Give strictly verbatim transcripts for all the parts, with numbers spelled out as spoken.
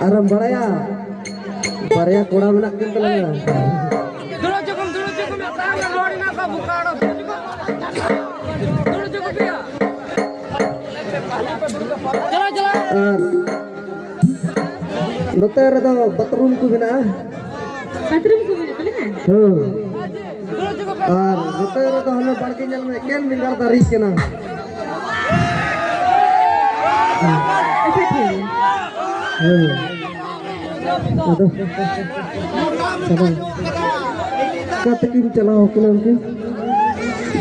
ᱟᱨᱮᱢ ᱵᱟᱲᱟᱭᱟ, ᱵᱟᱨᱭᱟ ᱠᱚᱲᱟ ᱢᱮᱱᱟᱜ ᱠᱤᱱ ᱛᱟᱞᱟᱝᱟ᱾ ᱫᱩᱲᱩᱵ ᱡᱚᱠᱷᱚᱱ, ᱫᱩᱲᱩᱵ ᱡᱚᱠᱷᱚᱱ ᱛᱟᱭᱚᱢ ᱨᱮ ᱨᱚᱲ ᱮᱱᱟ ᱠᱚ, ᱵᱚᱠᱟ ᱦᱚᱲ᱾ ᱫᱩᱲᱩᱵ ᱡᱚᱠᱷᱚᱱ ᱯᱮᱭᱟ᱾ ᱪᱟᱞᱟᱣ, ᱪᱟᱞᱟᱣ᱾ ᱟᱨ ᱱᱚᱛᱮ ᱨᱮᱫᱚ ᱵᱟᱛᱷᱨᱩᱢ ᱠᱚ ᱢᱮᱱᱟᱜᱼᱟ᱾ ᱵᱟᱛᱷᱨᱩᱢ ᱠᱚ ᱢᱮᱱᱟᱜ ᱛᱟᱞᱮᱭᱟ? ᱦᱮᱸ᱾ ᱟᱨ ᱱᱚᱛᱮ ᱨᱮᱫᱚ ᱦᱟᱱᱮ ᱵᱟᱲᱜᱮ ᱧᱮᱞ ᱢᱮ, ᱮᱠᱮᱱ ᱵᱮᱸᱜᱟᱲ ᱫᱟᱨᱮ ᱠᱟᱱᱟ᱾ ᱟᱪᱪᱷᱟ, ᱴᱷᱤᱠ ᱜᱮᱭᱟ᱾ ᱦᱮᱸ᱾ ᱟᱫᱚ, ᱟᱫᱚ, ᱚᱠᱟ ᱛᱮᱠᱤᱱ ᱪᱟᱞᱟᱣ ᱠᱟᱱᱟ ᱩᱱᱠᱤᱱ?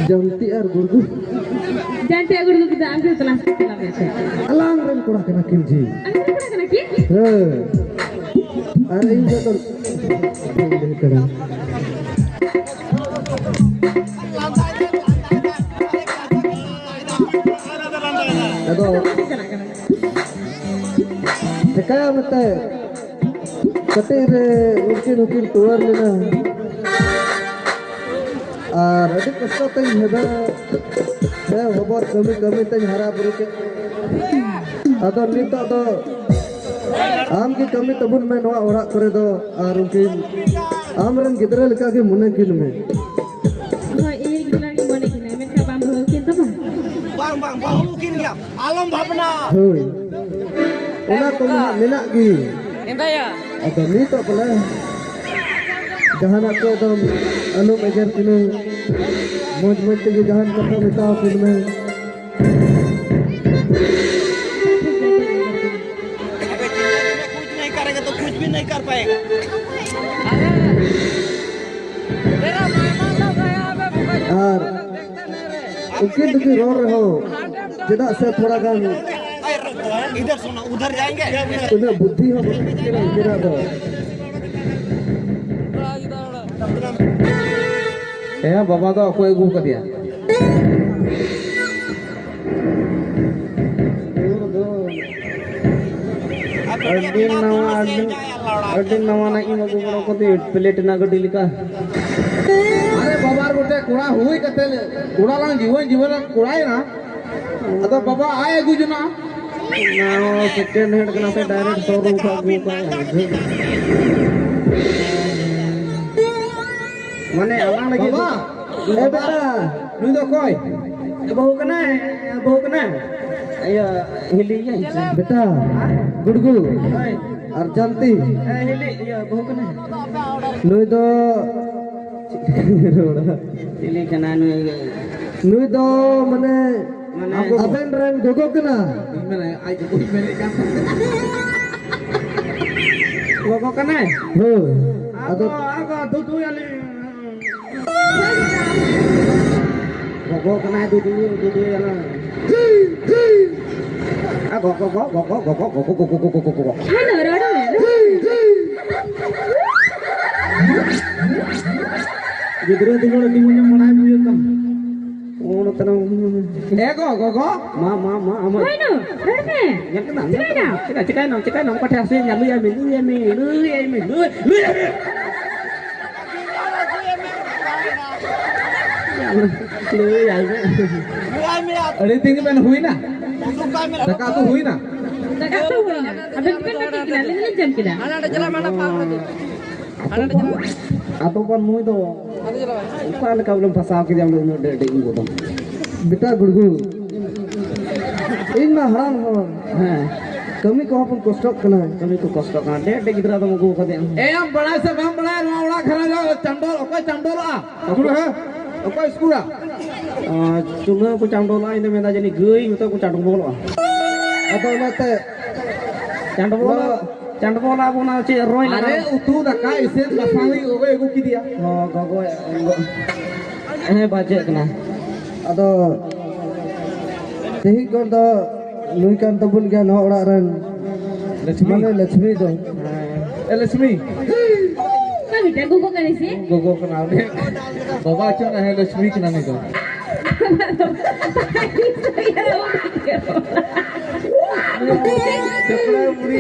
ᱡᱟᱢᱛᱤ ᱟᱨ ᱜᱩᱲᱜᱩ᱾ ᱡᱟᱢᱛᱤ ᱟᱨ ᱜᱩᱲᱜᱩ ᱠᱤᱱ ᱫᱚ ᱟᱢ ᱜᱮ ᱛᱟᱞᱟᱝ ᱪᱟᱞᱟᱣ ᱠᱟᱱᱟ ᱥᱮ? ᱟᱞᱟᱝ ᱨᱮᱱ ᱠᱚᱲᱟ ᱠᱟᱱᱟ ᱠᱤᱱ ᱡᱤ᱾ ᱟᱞᱟᱝ ᱨᱮᱱ ᱠᱚᱲᱟ ᱠᱟᱱᱟ ᱠᱤᱱ? ᱦᱮᱸ᱾ ᱟᱨ ᱤᱧ ᱫᱚ ᱟᱫᱚ ᱪᱮᱠᱟᱭᱟ ᱢᱮᱛᱟᱭ, ᱠᱟᱹᱴᱤᱡ ᱨᱮ ᱩᱱᱠᱤᱱ ᱦᱚᱸᱠᱤᱱ ᱴᱩᱣᱟᱹᱨ ᱞᱮᱱᱟ᱾ ᱟᱨ ᱟᱹᱰᱤ ᱠᱚᱥᱴᱚ ᱛᱮᱧ ᱦᱮᱵᱮ-, ᱦᱮᱸ, ᱦᱚᱵᱚᱨ ᱠᱟᱹᱢᱤ ᱠᱟᱹᱢᱤ ᱛᱮᱧ ᱦᱟᱨᱟ ᱵᱩᱨᱩ ᱠᱮᱫ᱾ ᱟᱫᱚ ᱱᱤᱛᱚᱜ ᱫᱚ ᱟᱢ ᱜᱮ ᱠᱟᱹᱢᱤ ᱛᱟᱵᱚᱱ ᱢᱮ ᱱᱚᱣᱟ ᱚᱲᱟᱜ ᱠᱚᱨᱮ ᱫᱚ, ᱟᱨ ᱩᱱᱠᱤᱱ ᱟᱢ ᱨᱮᱱ ᱜᱤᱫᱽᱨᱟᱹ ᱞᱮᱠᱟ ᱜᱮ ᱢᱚᱱᱮ ᱠᱤᱱ ᱢᱮ᱾ ᱦᱳᱭ, ᱤᱧ ᱜᱤᱫᱽᱨᱟᱹ ᱜᱮ ᱢᱚᱱᱮ ᱠᱤᱱᱟᱹ, ᱢᱮᱱᱠᱷᱟᱱ ᱵᱟᱢ ᱵᱟᱹᱦᱩ ᱠᱤᱱ ᱛᱟᱢᱟ? ᱵᱟᱝ, ᱵᱟᱝ, ᱵᱟᱹᱦᱩ ᱠᱤᱱ ᱜᱮᱭᱟ, ᱟᱞᱚᱢ ᱵᱷᱟᱵᱽᱱᱟ᱾ ᱦᱳᱭ, ᱚᱱᱟ ᱠᱚ ᱢᱟ ᱢᱮᱱᱟᱜ ᱜᱮ᱾ ᱮᱸᱫᱟᱭᱟ᱾ ᱟᱫᱚ ᱱᱤᱛᱚᱜ ᱵᱚᱞᱮ ᱡᱟᱦᱟᱱᱟᱜ ᱠᱚ ᱮᱠᱫᱚᱢ ᱟᱞᱚᱢ ᱮᱜᱮᱨ ᱠᱤᱱᱟᱹ, ᱢᱚᱡᱽ ᱢᱚᱡᱽ ᱛᱮᱜᱮ ᱡᱟᱦᱟᱱ ᱠᱟᱛᱷᱟ ᱢᱮᱛᱟᱣ ᱠᱤᱱ ᱢᱮ᱾ कुछ नहीं करेगा तो कुछ भी नहीं कर पाएगा। ᱟᱨ ᱩᱠᱤᱞ ᱫᱚᱠᱤᱱ ᱨᱚᱲ ᱨᱮᱦᱚᱸ, ᱪᱮᱫᱟᱜ ᱥᱮ ᱛᱷᱚᱲᱟ ᱜᱟᱱ ᱤᱫᱷᱟᱨ ᱥᱩᱱᱟ, ᱩᱫᱷᱟᱨ ᱡᱟᱭᱮᱸᱜᱮ᱾ ᱩᱱᱟᱹᱜ ᱵᱩᱫᱽᱫᱷᱤ ᱦᱚᱸ ᱵᱟᱹᱱᱩᱜ ᱛᱟᱹᱠᱤᱱᱟ ᱩᱱᱠᱤᱱᱟᱜ ᱫᱚ᱾ ᱦᱮᱸ, ᱵᱟᱵᱟ ᱫᱚ ᱚᱠᱚᱭ ᱟᱹᱜᱩ ᱠᱟᱫᱮᱭᱟ? ᱟᱹᱰᱤ ᱱᱟᱣᱟ, ᱟᱹᱰᱤ, ᱟᱹᱰᱤ ᱱᱟᱣᱟᱱᱟᱜ ᱤᱧ ᱟᱹᱜᱩ ᱵᱟᱲᱟ ᱠᱟᱫᱮ, ᱯᱞᱮᱴ ᱨᱮᱱᱟᱜ ᱜᱟᱹᱰᱤ ᱞᱮᱠᱟ᱾ ᱟᱨᱮ ᱵᱟᱵᱟ, ᱟᱨ ᱜᱚᱴᱮᱡ ᱠᱚᱲᱟ ᱦᱩᱭ ᱠᱟᱛᱮ ᱠᱚᱲᱟ ᱞᱟᱝ ᱡᱤᱵᱚᱱ ᱡᱤᱵᱚᱱ ᱨᱮ ᱠᱚᱲᱟᱭᱮᱱᱟ᱾ ᱟᱫᱚ ᱵᱟᱵᱟ ᱟᱭ ᱟᱹᱜᱩ ᱡᱚᱱᱟ᱾ ᱚᱱᱟ ᱦᱚᱸ second hand ᱠᱟᱱᱟ ᱥᱮ direct showroom ᱠᱷᱚᱱ ᱟᱹᱜᱩ ᱠᱟᱜᱼᱟ? ᱢᱟᱱᱮ ᱟᱞᱟᱝ ᱞᱟᱹᱜᱤᱫ ᱵᱟᱵᱟ! ᱮ ᱵᱮᱴᱟ! ᱱᱩᱭ ᱫᱚ ᱚᱠᱚᱭ? ᱵᱟᱹᱦᱩ ᱠᱟᱱᱟᱭ, ᱵᱟᱹᱦᱩ ᱠᱟᱱᱟᱭ᱾ ᱤᱭᱟᱹ, ᱦᱤᱞᱤ ᱜᱮ᱾ ᱵᱮᱴᱟ, ᱜᱩᱰᱜᱩ ᱦᱳᱭ᱾ ᱟᱨ ᱡᱟᱱᱛᱤ᱾ ᱦᱮᱸ, ᱦᱤᱞᱤ, ᱤᱭᱟᱹ, ᱵᱟᱹᱦᱩ ᱠᱟᱱᱟᱭ᱾ ᱱᱩᱭ ᱫᱚ ᱪᱤᱞᱤ ᱠᱟᱱᱟᱭ ᱱᱩᱭ? ᱱᱩᱭ ᱫᱚ ᱢᱟᱱᱮ ᱢᱟᱱᱮ ᱟᱵᱮᱱ ᱨᱮᱱ ᱜᱚᱜᱚ ᱠᱟᱱᱟ᱾ ᱤᱧ ᱢᱮᱱᱟ, ᱟᱡ ᱜᱚᱜᱚᱧ ᱢᱮᱱᱮᱫ ᱠᱟᱱ ᱛᱟᱦᱮᱸ᱾ ᱜᱚᱜᱚ ᱠᱟᱱᱟᱭ? ᱦᱳᱭ᱾ ᱟᱫᱚ, ᱟᱫᱚ, ᱟᱫᱚ ᱫᱩᱫᱩᱭᱟᱞᱤᱧ᱾ ᱜᱚᱜᱚ ᱠᱟᱱᱟᱭ ᱫᱩᱫᱩ, ᱫᱩᱫᱩᱭᱟᱞᱟᱝ᱾ ᱟ, ᱜᱚᱜᱚ, ᱜᱚᱜᱚ, ᱜᱚᱜᱚ᱾ ᱦᱮᱞᱳ, ᱨᱚᱲ ᱢᱮ᱾ ᱜᱤᱫᱽᱨᱟᱹ ᱫᱩᱞᱟᱹᱲ ᱟᱹᱰᱤ ᱢᱚᱡᱽ ᱮᱢ ᱵᱟᱲᱟᱭ ᱵᱩᱡᱷᱟᱹᱜ ᱠᱟᱱ᱾ ᱚᱱᱟ ᱛᱟᱭᱱᱚᱢ᱾ ᱮ ᱜᱚ, ᱜᱚᱜᱚ᱾ ᱢᱟ, ᱢᱟ, ᱢᱟ, ᱟᱢᱟᱜ᱾ ᱦᱳᱭ ᱱᱩ, ᱨᱚᱲ ᱢᱮ᱾ ᱧᱮᱞ ᱠᱮᱫᱟᱢ? ᱪᱤᱠᱟᱹᱭᱮᱱᱟ? ᱪᱤᱠᱟᱹᱭᱮᱱᱟ? ᱪᱤᱠᱟᱹᱭᱮᱱᱟ? ᱚᱠᱟ ᱴᱷᱮᱱ ᱦᱟᱹᱥᱩᱭᱮᱫ ᱢᱮᱭᱟ? ᱞᱟᱹᱭᱟᱭ ᱢᱮ, ᱞᱟᱹᱭᱟᱭ ᱢᱮ, ᱞᱟᱹᱭᱟᱭ ᱢᱮ, ᱞᱟᱹᱭᱟᱭ ᱢᱮ, ᱞᱟᱹᱭᱟᱭ ᱢᱮ᱾ ᱞᱟᱹᱭᱟᱭ ᱢᱮ᱾ ᱟᱹᱰᱤ ᱫᱤᱱ ᱜᱮᱵᱮᱱ ᱦᱩᱭᱱᱟ? ᱫᱟᱠᱟ ᱩᱛᱩ ᱦᱩᱭᱱᱟ? ᱫᱟᱠᱟ ᱩᱛᱩ ᱦᱩᱭᱱᱟ᱾ ᱟᱵᱮᱱ ᱫᱚᱵᱮᱱ ᱵᱟᱹᱜᱤ ᱠᱮᱫᱟ, ᱟᱹᱞᱤᱧ ᱫᱚᱞᱤᱧ ᱡᱚᱢ ᱠᱮᱫᱟ᱾ ᱟᱫᱚ ᱵᱚᱱ ᱱᱩᱭ ᱫᱚ ᱚᱠᱟ ᱞᱮᱠᱟ ᱵᱚᱞᱮ ᱯᱷᱟᱥᱟᱣ ᱠᱮᱫᱮᱭᱟ ᱵᱚᱞᱮ ᱩᱱᱟᱹᱜ ᱰᱮ-, ᱰᱮ-, ᱤᱧ ᱜᱚᱫᱚ᱾ ᱵᱮᱴᱟ ᱜᱩᱲᱜᱩ, ᱤᱧ ᱢᱟ ᱦᱟᱲᱟᱢ ᱦᱚᱲ᱾ ᱦᱮᱸ᱾ ᱠᱟᱹᱢᱤ ᱠᱚᱦᱚᱸ ᱵᱚᱱ ᱠᱚᱥᱴᱚᱜ ᱠᱟᱱᱟ᱾ ᱠᱟᱹᱢᱤ ᱠᱚ ᱠᱚᱥᱴᱚᱜ ᱠᱟᱱᱟ᱾ ᱰᱮ-, ᱰᱮ ᱜᱤᱫᱽᱨᱟᱹ ᱫᱚᱢ ᱟᱹᱜᱩ ᱟᱠᱟᱫᱮᱭᱟ᱾ ᱮ, ᱟᱢ ᱵᱟᱲᱟᱭ ᱥᱮ ᱵᱟᱢ ᱵᱟᱲᱟᱭᱟ ᱱᱚᱣᱟ ᱚᱲᱟᱜ ᱜᱷᱟᱨᱚᱸᱡᱽ ᱨᱮ ᱪᱟᱸᱰᱚᱞ, ᱚᱠᱚᱭ ᱪᱟᱸᱰᱚᱞᱚᱜᱼᱟ? ᱥᱠᱩᱞ ᱨᱮ? ᱚᱠᱚᱭ ᱥᱠᱩᱞ ᱨᱮ? ᱟᱨ ᱪᱩᱞᱦᱟᱹ ᱠᱚ ᱪᱟᱸᱰᱚᱞᱟ, ᱤᱧ ᱫᱚ ᱢᱮᱱᱫᱟ ᱡᱟᱹᱱᱤᱡ ᱜᱟᱹᱭ ᱢᱮᱛᱟ ᱠᱚ ᱪᱟᱸᱰᱚᱞᱚᱜᱼᱟ᱾ ᱟᱫᱚ ᱚᱱᱟᱛᱮ ᱪᱟᱸᱰᱚᱞᱟ, ᱱᱚᱣᱟ ᱪᱟᱸᱰᱚᱞᱟ ᱵᱚᱱᱟ ᱪᱮᱫ ᱨᱚᱭ ᱞᱟᱜᱟᱣ? ᱟᱨᱮ ᱩᱛᱩ ᱫᱟᱠᱟ ᱤᱥᱤᱱ ᱵᱟᱥᱟᱝ ᱞᱟᱹᱜᱤᱫ ᱜᱚᱜᱚᱭ ᱟᱹᱜᱩ ᱠᱮᱫᱮᱭᱟ᱾ ᱦᱚᱸ, ᱜᱚᱜᱚᱭ, ᱦᱮᱸ, ᱵᱟᱡᱮᱜ ᱠᱟᱱᱟ᱾ ᱟᱫᱚ ᱛᱮᱦᱮᱧ ᱠᱷᱚᱱ ᱫᱚ ᱱᱩᱭ ᱠᱟᱱ ᱛᱟᱵᱚᱱ ᱜᱮᱭᱟ ᱱᱚᱣᱟ ᱚᱲᱟᱜ ᱨᱮᱱ ᱞᱚᱪᱷᱢᱤ᱾ ᱢᱟᱱᱮ ᱞᱚᱪᱷᱢᱤ ᱫᱚ᱾ ᱦᱮᱸ᱾ ᱮ, ᱞᱚᱪᱷᱢᱤ᱾ ᱚᱠᱟ ᱢᱤᱫᱴᱟᱝ ᱜᱚᱜᱚ ᱠᱟᱱᱟᱭ ᱥᱮ? ᱜᱚᱜᱚ ᱠᱟᱱᱟ ᱩᱱᱤ᱾ ᱵᱟᱵᱟ ᱦᱚᱪᱚ ᱱᱟ, ᱦᱮᱸ, ᱞᱚᱪᱷᱢᱤ ᱠᱟᱱᱟ ᱩᱱᱤ ᱫᱚ᱾ ᱪᱟᱯᱲᱟ ᱵᱩᱲᱦᱤ᱾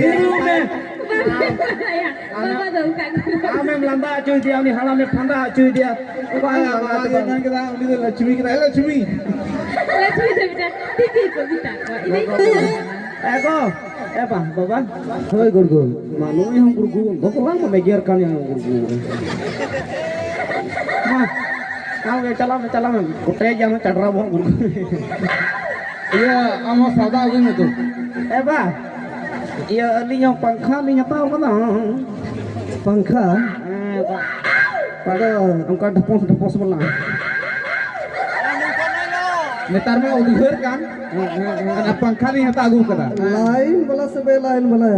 ᱵᱟᱵᱟ ᱫᱚ ᱚᱱᱠᱟ ᱜᱮ᱾ ᱟᱢᱮᱢ ᱞᱟᱸᱫᱟ ᱦᱚᱪᱚᱭᱮᱫᱮᱭᱟ, ᱩᱱᱤ ᱦᱟᱲᱟᱢᱮ ᱯᱷᱟᱸᱫᱟ ᱦᱚᱪᱚᱭᱮᱫᱮᱭᱟ᱾ ᱚᱠᱟ ᱵᱟᱵᱟ ᱞᱟᱸᱫᱟ ᱫᱚ ᱫᱚ? ᱢᱮᱱ ᱠᱮᱫᱟ, ᱩᱱᱤ ᱫᱚ ᱞᱚᱪᱷᱢᱤ ᱠᱟᱱᱟᱭ᱾ ᱮ, ᱞᱚᱪᱷᱢᱤ᱾ ᱞᱚᱪᱷᱢᱤ ᱫᱚ ᱢᱤᱫᱴᱟᱝ ᱫᱤᱫᱤ ᱠᱚ ᱢᱮᱛᱟ ᱠᱚᱣᱟ᱾ ᱤᱱᱟᱹ ᱜᱚᱜᱚ᱾ ᱮ ᱜᱚ, ᱮ ᱵᱟ, ᱵᱟᱵᱟ᱾ ᱦᱳᱭ ᱜᱩᱲᱜᱩ᱾ ᱢᱟ ᱱᱩᱭ ᱦᱚᱸ ᱜᱩᱲᱜᱩ, ᱜᱚᱜᱚ ᱵᱟᱝ ᱢᱮᱜᱮᱨ ᱠᱟᱱ ᱭᱟ ᱜᱩᱲᱜᱩ᱾ ᱢᱟ, ᱟᱢ ᱜᱮ ᱪᱟᱞᱟᱣ ᱢᱮ, ᱪᱟᱞᱟᱣ ᱢᱮ᱾ ᱠᱚᱴᱮᱡ ᱟᱢ ᱪᱟᱰᱨᱟ ᱵᱚᱦᱚᱜ ᱜᱩᱲᱜᱩ᱾ ᱤᱭᱟᱹ, ᱟᱢ ᱦᱚᱸ ᱥᱟᱣᱫᱟ ᱟᱹᱜᱩᱭ ᱢᱮ ᱛᱚ᱾ ᱮ ᱵᱟ, ᱤᱭᱟᱹ, ᱟᱹᱞᱤᱧ ᱦᱚᱸ ᱯᱟᱝᱠᱷᱟ ᱞᱤᱧ ᱦᱟᱛᱟᱣ ᱠᱟᱫᱟ᱾ ᱯᱟᱝᱠᱷᱟ? ᱦᱮᱸ, ᱵᱟ᱾ ᱟᱫᱚ ᱚᱱᱠᱟ ᱰᱷᱚᱯᱚᱥ ᱰᱷᱚᱯᱚᱥ ᱵᱟᱞᱟ᱾ ᱱᱮᱛᱟᱨ ᱢᱟ ᱩᱫᱽᱜᱟᱹᱨ ᱠᱟᱱ᱾ ᱦᱮᱸ, ᱦᱮᱸ, ᱦᱮᱸ᱾ ᱚᱱᱟ ᱯᱟᱝᱠᱷᱟ ᱞᱤᱧ ᱦᱟᱛᱟᱣ ᱟᱹᱜᱩ ᱠᱟᱫᱟ᱾ ᱞᱟᱭᱤᱱ ᱵᱟᱞᱟ ᱥᱮ ᱵᱮ ᱞᱟᱭᱤᱱ ᱵᱟᱞᱟ?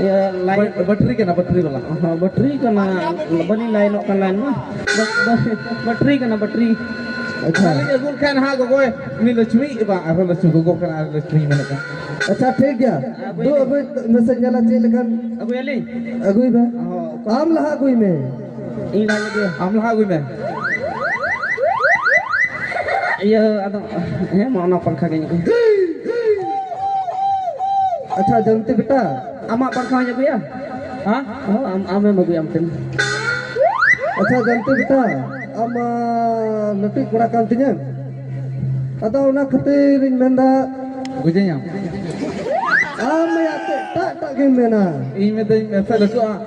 ᱤᱭᱟᱹ, ᱞᱟᱭᱤᱱ᱾ ᱵᱟ-, ᱵᱟᱴᱨᱤ ᱠᱟᱱᱟ, ᱵᱟᱴᱨᱤ ᱵᱟᱞᱟ᱾ ᱦᱚᱸ, ᱵᱟᱴᱨᱤ ᱠᱟᱱᱟ᱾ ᱵᱟᱹᱞᱤᱧ ᱞᱟᱭᱤᱱᱚᱜ ᱠᱟᱱᱟ ᱞᱟᱭᱤᱱ ᱢᱟ᱾ ᱵᱟ-, ᱵᱟ-, ᱵᱟᱴᱨᱤ ᱠᱟᱱᱟ, ᱵᱟᱴᱨᱤ᱾ ᱟᱪᱪᱷᱟ᱾ ᱚᱱᱟ ᱞᱤᱧ ᱟᱹᱜᱩ ᱞᱮᱠᱷᱟᱱ ᱦᱟᱸᱜ ᱜᱚᱜᱚᱭ, ᱩᱱᱤ ᱞᱚᱪᱷᱢᱤ, ᱵᱟᱝ, ᱟᱨᱦᱚᱸ ᱞᱚᱪᱷᱢᱤ, ᱜᱚᱜᱚ ᱠᱟᱱᱟ, ᱟᱨ ᱞᱚᱪᱷᱢᱤ ᱢᱮᱱᱮᱫ ᱠᱟᱱ᱾ ᱟᱪᱪᱷᱟ, ᱴᱷᱤᱠ ᱜᱮᱭᱟ᱾ ᱟᱹᱜᱩᱭ ᱫᱩ ᱢᱮ᱾ ᱟᱹᱜᱩᱭ ᱢᱮᱥᱮ, ᱧᱮᱞᱟ ᱪᱮᱫ ᱞᱮᱠᱟᱱ᱾ ᱟᱹᱜᱩᱭᱟᱞᱤᱧ? ᱟᱹᱜᱩᱭ ᱢᱮ᱾ ᱦᱚᱸ, ᱚᱠᱟ ᱟᱢ ᱞᱟᱦᱟ ᱟᱹᱜᱩᱭ ᱢᱮ᱾ ᱤᱧ ᱞᱟᱦᱟ ᱟᱹᱜᱩᱭᱟ᱾ ᱟᱢ ᱞᱟᱦᱟ ᱟᱹᱜᱩᱭ ᱢᱮ᱾ ᱤᱭᱟᱹ, ᱟᱫᱚ, ᱦᱮᱸ, ᱢᱟ, ᱚᱱᱟ ᱯᱟᱝᱠᱷᱟ ᱜᱤᱧ ᱟᱹᱜᱩᱭᱟ᱾ ᱟᱪᱪᱷᱟ, ᱡᱚᱱᱛᱤ ᱵᱮᱴᱟ᱾ ᱟᱢᱟᱜ ᱯᱟᱝᱠᱷᱟ ᱦᱚᱸᱧ ᱟᱹᱜᱩᱭᱟ? ᱦᱮᱸ? ᱦᱚᱸ, ᱟᱢ, ᱟᱢᱮᱢ ᱟᱹᱜᱩᱭᱟ, ᱟᱢ ᱴᱷᱮᱱ᱾ ᱟᱪᱪᱷᱟ, ᱡᱚᱱᱛᱤ ᱵᱮᱴᱟ, ᱟᱢ, ᱟ, ᱞᱟᱹᱴᱩ ᱠᱚᱲᱟ ᱠᱟᱱ ᱛᱤᱧᱟᱹ᱾ ᱟᱫᱚ ᱚᱱᱟ ᱠᱷᱟᱹᱛᱤᱨ ᱤᱧ ᱢᱮᱱᱫᱟ, ᱵᱩᱡᱷᱟᱹᱧᱟᱢ᱾ ᱟᱢ ᱭᱟ ᱮᱴᱟᱜ ᱮᱴᱟᱜ ᱜᱮᱢ ᱢᱮᱱᱟ᱾ ᱤᱧ ᱢᱮᱱᱫᱟᱹᱧ ᱢᱮᱥᱮ ᱞᱟᱹᱴᱩᱜᱼᱟ,